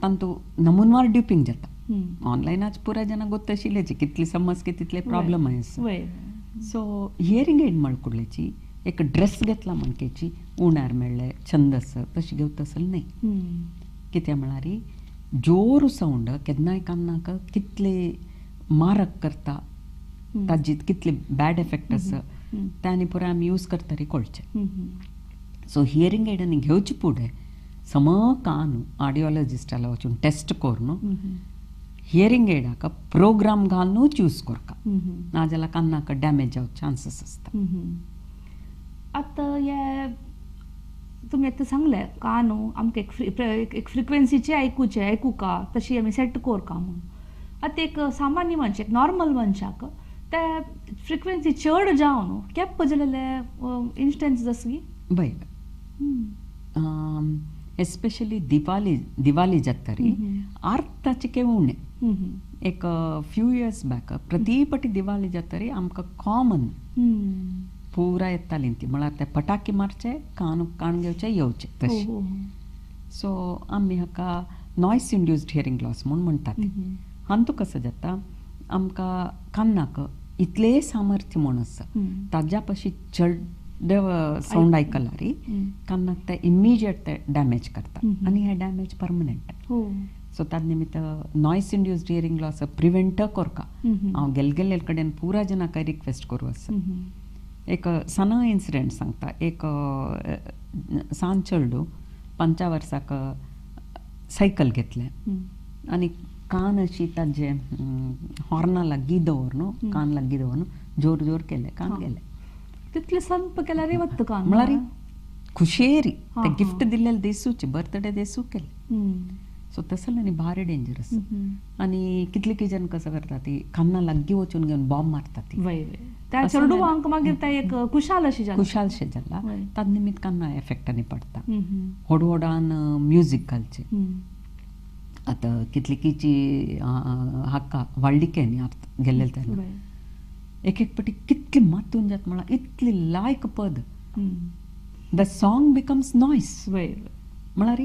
तांतू नमुनवार ड्युपींग जाता. ऑनलायनाच पुराय जाणां गोत्त आशिल्ल्याची कितली समज की तितले प्रॉब्लम आसा. सो हियरींग एड म्हळ कुडल्याची एक ड्रेस घेतला म्हणकेची उणार मेळ्ळे छंद आसा तशें घेवता असल न्ही. कित्याक म्हळ्यार जोर सावंड केन्नाय कान्नाक कितले मारक करता, ताजी कितले बॅड इफेक्ट आसा ते आनी पुराय आमी यूज करता रे कळचें. सो हियरींग एड आनी घेवचे फुडें सम कान ऑडियोलॉजिस्टाला वचून टेस्ट करून हियरींग एडाक प्रोग्राम घालूनच यूज करका, नाजाल्यार कान्नाक डॅमेज जावचे चान्सीस आसता. आतां हे तुमी आतां सांगलें का न्हू आमकां एक फ्रिक्वेन्सीचे आयकुचें आयकुका तशी आमी सेट कोरका म्हूण. आतां एक सामान्य मनशाक एक नॉर्मल मनशाक ते फ्रिक्वेन्सी चड जावन केप्प जालेले इन्स्टन्स आसा की वय, एस्पेशली दिवाली दिवाली जाता रे आर्थाचे केव उणें. एक फ्यू इयर्स बॅक प्रति पटी दिवाली जाता रे आमकां कॉमन पुरा येताली ती म्हळ्यार ते पटाके मारचे कान कान घेवचे येवचे तशें. सो आमी हाका नॉयस इंड्युस्ड हियरींग लॉस म्हूण म्हणटात. हांतू कसो जाता आमकां कान्नाक इतलें सामर्थ्य म्हूण आसा ताज्या पशी चड सावंड आयकला रे कान्नाक ते इमिजिएट ते डॅमेज करता आनी हे डॅमेज परमनंट. सो ताज निमित्त noise induced hearing loss prevent करका हांव गेल गेल्ले कडेन पुरा जाणांक रिक्वेस्ट करूं आसा. एक सान इन्सिडंट सांगता. एक सान चेडूं 5 वर्साक सायकल घेतलें आनी कान अशी ताजे हॉर्ना लागीं दवरून कान लागीं दवरून जोर जोर केलें, कान गेलें. तितले संप केल्यार वता कान म्हळ्यार खुशेरी ते गिफ्ट दिल्लेले देसूचे बर्थडे देसू केले. सो तसले भारी डेंजरस. आनी कितले की जन कसं करता ती कान्ना लागीं वचून घेवन बॉम्ब मारता ती त्या चेडवांक मागीर ते एक खुशाल अशी खुशालशें जाला ताज निमित्त कान्ना एफेक्ट आनी पडटा. व्हड व्हडान म्युजीक घालचें. आतां कितलीकीची हाका व्हाळडिके न्ही अर्थ गेल्लेले तेन्ना एक एक पटी कितली मातून जाता म्हळ्यार इतली लायक पद the song becomes noise. म्हळ्यार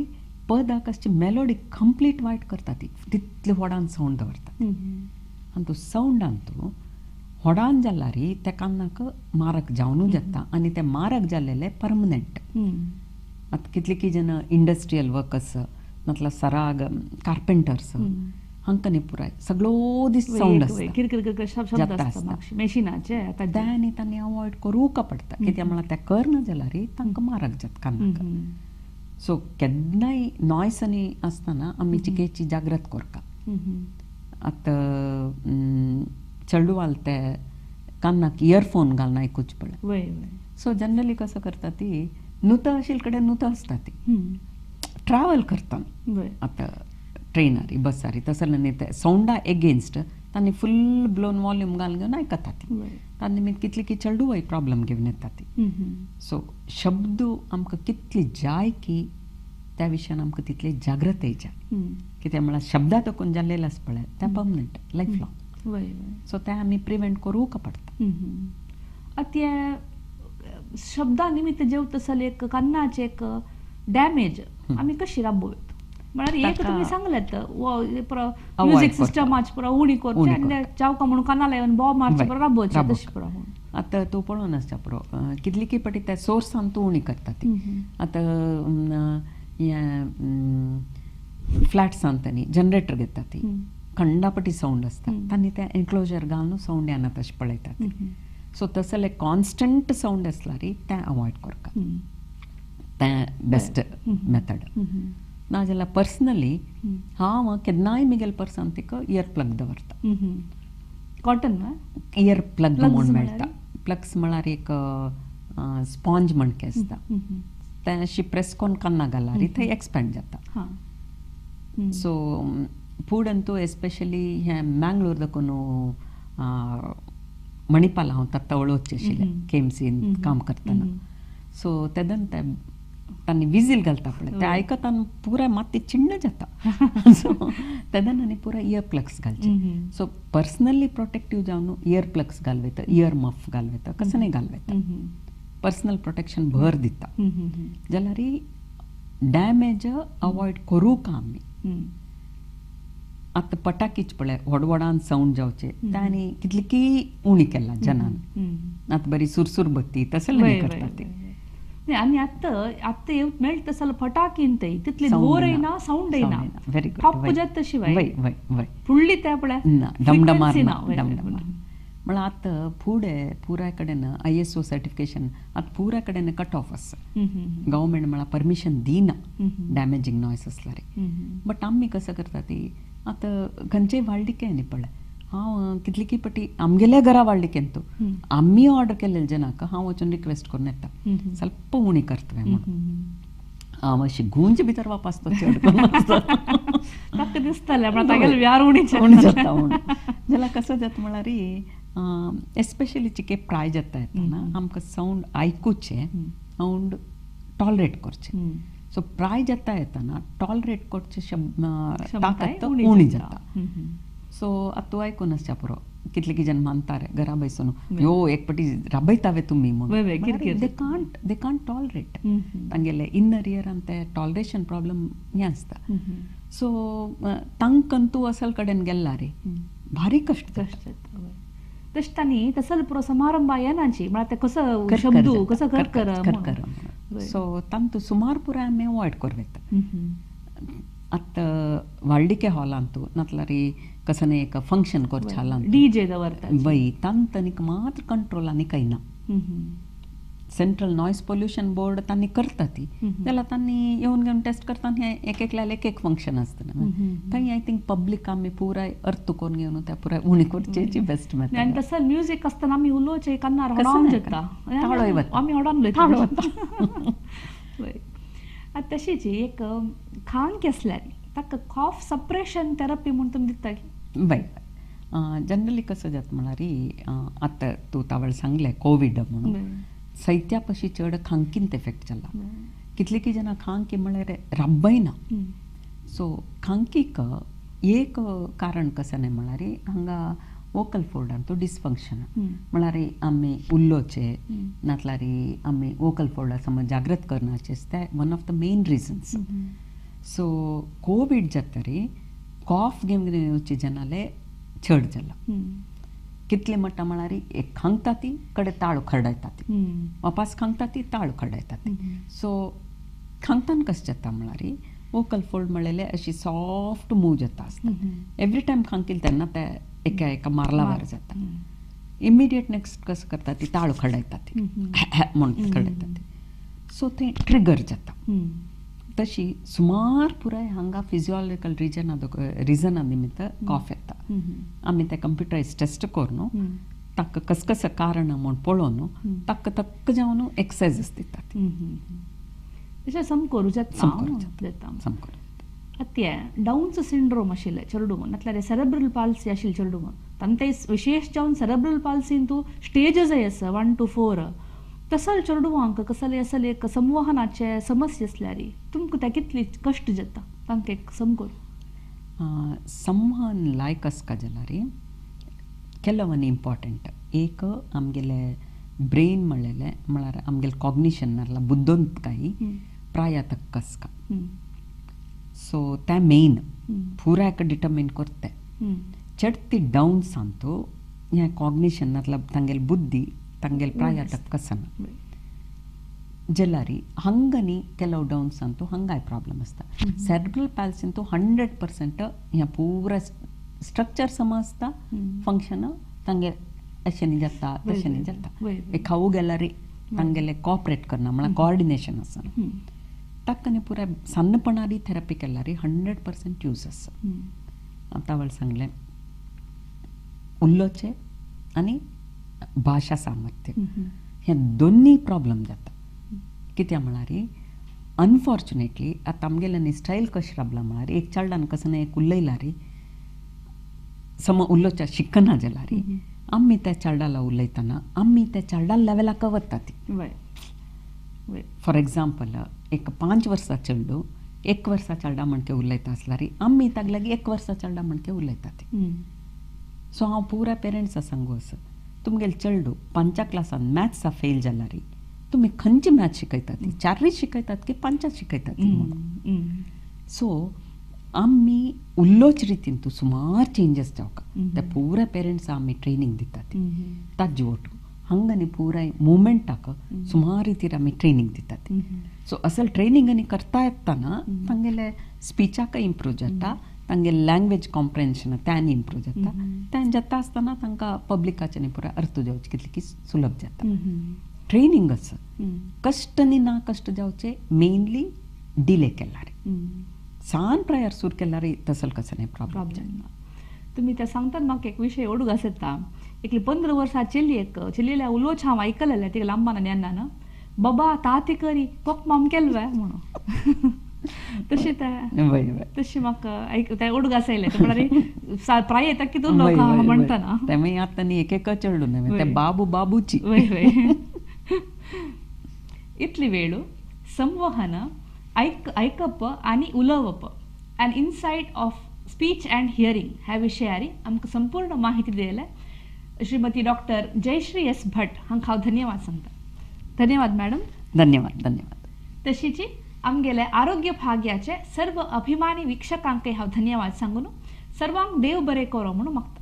पदाक आसची मेलोडी कंप्लीट वायट करता ती तितले व्हडान सावंड दवरता आनी तो सावंडान तूं व्हडान जाल्यार त्या कानाक मारक जावनू जाता आनी ते मारक जाल्लेले परमनंट. आतां कितले जन इंडस्ट्रियल वर्कर्स नातल्यार सराग कार्पेंटर्स हांकां न्ही पुराय सगळो दीस सावंड आसता मेशिनाचे तें आनी तांणी अवॉयड करूंक पडटा कित्याक म्हळ्यार तें करना जाल्यार तांकां मारक जाता कानाक. सो केन्नाय नॉयस आनी आसतना आमी चिकेची जाग्रत करता. आतां चेडवाल ते कानाक इयरफोन घालून आयकुचें पडलें. सो जनरली कसो करता ती नुता आशिल्ले कडेन नुता आसता ती ट्रॅवल करता आतां ट्रेनारी बसारी तसले न्ही ते सावंडा एगेन्स्ट तांणी फुल ब्लोन वॉल्यूम घालून घेवन आयकता ती तांणी निमित्त कितली की चेडूय प्रॉब्लम घेवन येता ती. सो शब्द आमकां कितली जाय की त्या विशयान आमकां तितली जागृताय जाय कित्याक म्हळ्यार शब्दा तकून जाल्लेले आसा पळय तें परमनंट लायफ लॉंग. सो तें आमी प्रिवेंट करूंक पडटा. आतां शब्दा निमित्त जेवता जाल्यार एक कान्नाचें एक डॅमेज आमी कशी राबोवं म्हळ्यार एक तुमी सांगलें म्युजीक सिस्टमाचे पुरो उणी करचें आनी चावका म्हणून कानाला येवन बॉम्ब मारचें पुरो राबोवचें तशें पुरो. आतां तूं पळोवन आसता पुरो कितली की पटी त्या सोर्सान तूं उणी करता ती. आतां हें फ्लॅट्सान तांणी जनरेटर घेता ती खंडापटी सावंड आसता तांणी तें एन्क्लोजर घालून सावंड येना तशें पळयता ती. सो तसले कॉन्स्टंट सावंड आसल्यार तें अवॉयड करता तें बेस्ट मेथड. नाजाल्यार पर्सनली हांव केन्नाय म्हगेले पर्सान तिका इयर प्लग दवरता. कॉटन इयर प्लग म्हूण मेळटा. प्लग्स म्हळ्यार एक स्पॉन्ज म्हणके आसता तें अशी प्रेस करून कान्ना घाल्यार थंय एक्सपेंड जाता. सो फूड तूं एस्पेशली हें मँगलोर दाखोवन मणिपाल हांव तत्ता वचचें आशिल्लें केएमसीन काम करतना. सो तेदन ते तांणी विजील घालता पळय ते आयकताना पुराय माती चिण्ण जाता. सो तेदन आनी पुराय इयर प्लग्स घालचे. सो पर्सनली प्रोटेक्टीव जावन इयर प्लग्स घालवेता इयर मफ घालवेता कसं नाही घालवेता पर्सनल प्रोटेक्शन भर दिता जाल्यार डॅमेज अवॉयड करूंक आमी. आतां पटाकीच पळय व्हड व्हडान सावंड जावचे तें आनी कितली की उणी केला जनान. आतां बरी सुरसूर बत्ती तसलें करता ती. आनी आतां आतां येवत मेळटा जाल्यार फटाकीन थंय तितली धुंवर येना सावंड येना व्हेरी गुड ठप्प जाता तशी वय वय वय फुडली त्या पळय ना डमडमार डमडमार म्हळ्यार आतां फुडें पुराय कडेन ISO certification आतां पुराय कडेन कट ऑफ आसा. गव्हर्मेंट म्हळ्यार परमिशन दिना डॅमेजींग नॉयस आसल्यार. बट आमी कसं करता ती आतां खंयचेय व्हाळडिके न्ही पळय हांव कितली की पटी आमगेल्या घरा व्हाळडिकेन तूं आमी ऑर्डर केल्ले जनाक हांव वचून रिक्वेस्ट करून येता स्वल्प उणी करतलें म्हणून. हांव अशी गुंज भितर वापस तो चड ताका दिसतालें उणी जाता म्हणून. जाल्यार कसो जाता म्हळ्यार एस्पेशली चिके प्राय जाता येतना आमकां सावंड आयकुचें सावंड टॉलरेट करचें. सो प्राय जाता येतना टॉलरेट करचें ताकद उणी जाता. सो आतां तूं आयकून आसच्या पुरो कितले की जन मानता रे घरा बसून यो एक पटी राबयतावे तुमी म्हणून they can't tolerate तांगेले इनर इयरान ते टॉलरेशन प्रॉब्लम हें आसता. सो तांकां तूं असल कडेन गेल्ला रे भारी कश्ट कश्ट. तशें तांणी तसल पुरो समारंभ येनाची म्हळ्यार ते कसो शब्द कसो कर. सो तांतू सुमार पुराय आमी अवॉयड करूं येता. आतां व्हाळडिके हॉलांतू नातल्यार कसं एक फंक्शन करचें हालांत डीजे दवरता वय तांतनीक मात्र कंट्रोल आनी कांय ना. सेंट्रल नॉयज पोल्युशन बोर्ड तांणी करता ती जाल्यार तांणी येवन घेवन टेस्ट करता हें एक एकल्याक एक एक फंक्शन आसता. थंय I think public आमी पुराय अर्थ करून घेवन त्या पुराय उणी करचेची बेस्ट मेथड. आनी तसं म्युजीक आसतना आमी उलोवचें कानार हडोन जाता, ताळोय वता, आमी हडोन उलयता. आतां तशीच एक खांक आसल्यार ताका कॉफ सप्रेशन थेरपी म्हूण तुमी दिता की? बाय जनरली कसं जाता म्हळ्यार आतां तूं तावळ सांगलें कोवीड म्हणून सैत्या पशी चड खांकींत एफेक्ट जाला. कितली की जाणां खांकी म्हळ्यार राबयना. सो खांकीक एक कारण कसं न्हय म्हळ्यार हांगा वोकल फोल्डान तो डिसफंक्शन म्हळ्यार आमी उलोवचें नातल्यार आमी वोकल फोल्डा समज जागृत करनाचे ते one of the main reasons. So COVID जातरी कॉफ घेवन येवचे जनाले चड जाला. कितले म्हणटा म्हळ्यार एक खांगता ती कडे ताळो खरडायता ती, वापास खांगता ती ताळो खरडायता ती. सो खांगतान कशें जाता म्हळ्यार वोकल फोल्ड म्हणलेले अशी सॉफ्ट मूव जाता आसता. एवरी टायम खांकील तेन्ना ते एका एका मारलावर जाता. इमिडिएट नेक्स्ट कसं करता ती ताळो खरडायता ती म्हणून खरडायता ती. सो थंय ट्रिगर जाता. तशी सुमार पुराय हांगा फिजियोलॉजिकल रिजना निमित्त कॉफ येता. आमी ते कंप्युटरायज टेस्ट करून ताका कसकस कारण म्हूण पळोवन ताका तक्क जावन एक्सरसाइजीस दितात. तशें समकोरू जाता. समकोरू आतां डाउन्स सिंड्रोम आशिल्लें चेडूं नातल्यार सेरेब्रल पाल्सी आशिल्लें चेडूं तांकां विशेश जावन सेरेब्रल पाल्सीन तूं स्टेजसय आसा 1 to 4. तसल चेडवांक कसले असले एक संवहनाचे समस्या आसल्यार तुमकां त्या कितली कश्ट जाता तांकां एक समकोर? संवहन लायक आसका जाल्यार ಕೆಲವೊಂದು ಇಂಪಾರ್ಟೆಂಟ್. एक आमगेले ब्रेन म्हणलेलें म्हळ्यार आमगेलें कॉग्निशन नाल्यार बुद्दोंतकाय प्राय तक्क आसका. सो तें मेन पुराय डिटर्मीन करता. चडती डाउन्स अंतू हें कॉग्निशन नातल्यार तांगेली बुद्धी तांगेले प्राय तक्क आसना जाल्यार हंगनी ಕೆಲವು ಡೌನ್ಸ್ ಅಂತೂ ಹಂಗಾय ಪ್ರಾಬ್ಲಮ್ आसता. सेरेब्रल पाल्सी ಅಂತೂ 100% हें पुरा स्ट्रक्चर सम आसता, फंक्शन तांगे अशें जाता तशें जाता. एक खावू गेल्यार तांगेले कॉपरेट करना म्हळ्यार कॉर्डिनेशन आसना. ताका न्ही पुराय सन्नपणारी थेरपी केल्यार 100% यूज आसा. आतां वळ सांगलें उलोवचें आनी भाशा सामर्थ्य हे दोन्ही प्रॉब्लम जाता. कित्याक म्हळ्यार अनफॉर्च्युनेटली आतां आमगेल्यांनी स्टायल कशें राबला म्हळ्यार एक चेडवान कसं ना एक उलयल्यार सम उलोवच्या शिकना जाल्यार आमी त्या चेडवाला उलयतना आमी त्या चेडवा लेवलाक वता ती. फॉर एग्जाम्पल एक 5 वर्सां चेडूं 1 वर्सा चेडा म्हणके उलयता आसल्यार आमी ताका लागीं 1 वर्सा चेडा म्हणके उलयता ती. सो हांव पुरा पेरंट्सा सांगू आसा तुमगेले चेडूं 5 क्लासान मॅथ्सा फेल जाल्यार तुमी खंयची मॅथ शिकयतात ती 4 शिकयतात की 5 शिकयतात ती म्हणून. सो आमी उलोवचे रितीन तूं सुमार चेंजीस जावका त्या पुराय पेरंट्सा आमी ट्रेनींग दितात ताजे ओटू हांगा न्ही पुराय मुवमेंटाक सुमार रितीर आमी ट्रेनींग दितात. सो असल ट्रेनींग आनी करता येतना तांगेले स्पिचाकय इम्प्रूव जाता, तांगेले लँग्वेज कॉम्प्रेन्शन त्यान इम्प्रूव जाता. त्यान जाता आसतना तांकां पब्लिकाचे न्ही पुराय अर्थ जावचे कितले की सुलभ जाता. ट्रेनींग आसा कश्ट न्ही ना कश्ट जावचे मेनली डिले केल्यार सान प्रायर सुरू केल्यार तसल कसं न्ही प्रॉब्लम जायना. तुमी ते सांगतात म्हाका एक विशय ओडूक आसता. एकली 15 वर्सां चेली एक चेलील्या उलोवचें हांव आयकलेलें तिका लांबान आनी येन्ना बाबा ताती करी कोक माम केल्ले म्हणून तशें तें तशें म्हाका आयक तें ओडूक आसयलें म्हळ्यार प्राय येता कितून लोक म्हणटना तें मागीर आतां न्ही एक एक चेडूं न्हय तें बाबू बाबूची. वय वय इतली वेळ संवहन आयकप आनी उलोवप and insight of speech and hearing ह्या विशयार आमकां संपूर्ण माहिती दिले श्रीमती डॉक्टर जयश्री एस भट हांकां हांव धन्यवाद सांगता. धन्यवाद मॅडम. धन्यवाद धन्यवाद. तशीच आमगेले आरोग्य भाग्याचे सर्व अभिमानी वीक्षकांकय हांव धन्यवाद सांगून सर्वांक देव बरें करो म्हणून मागता.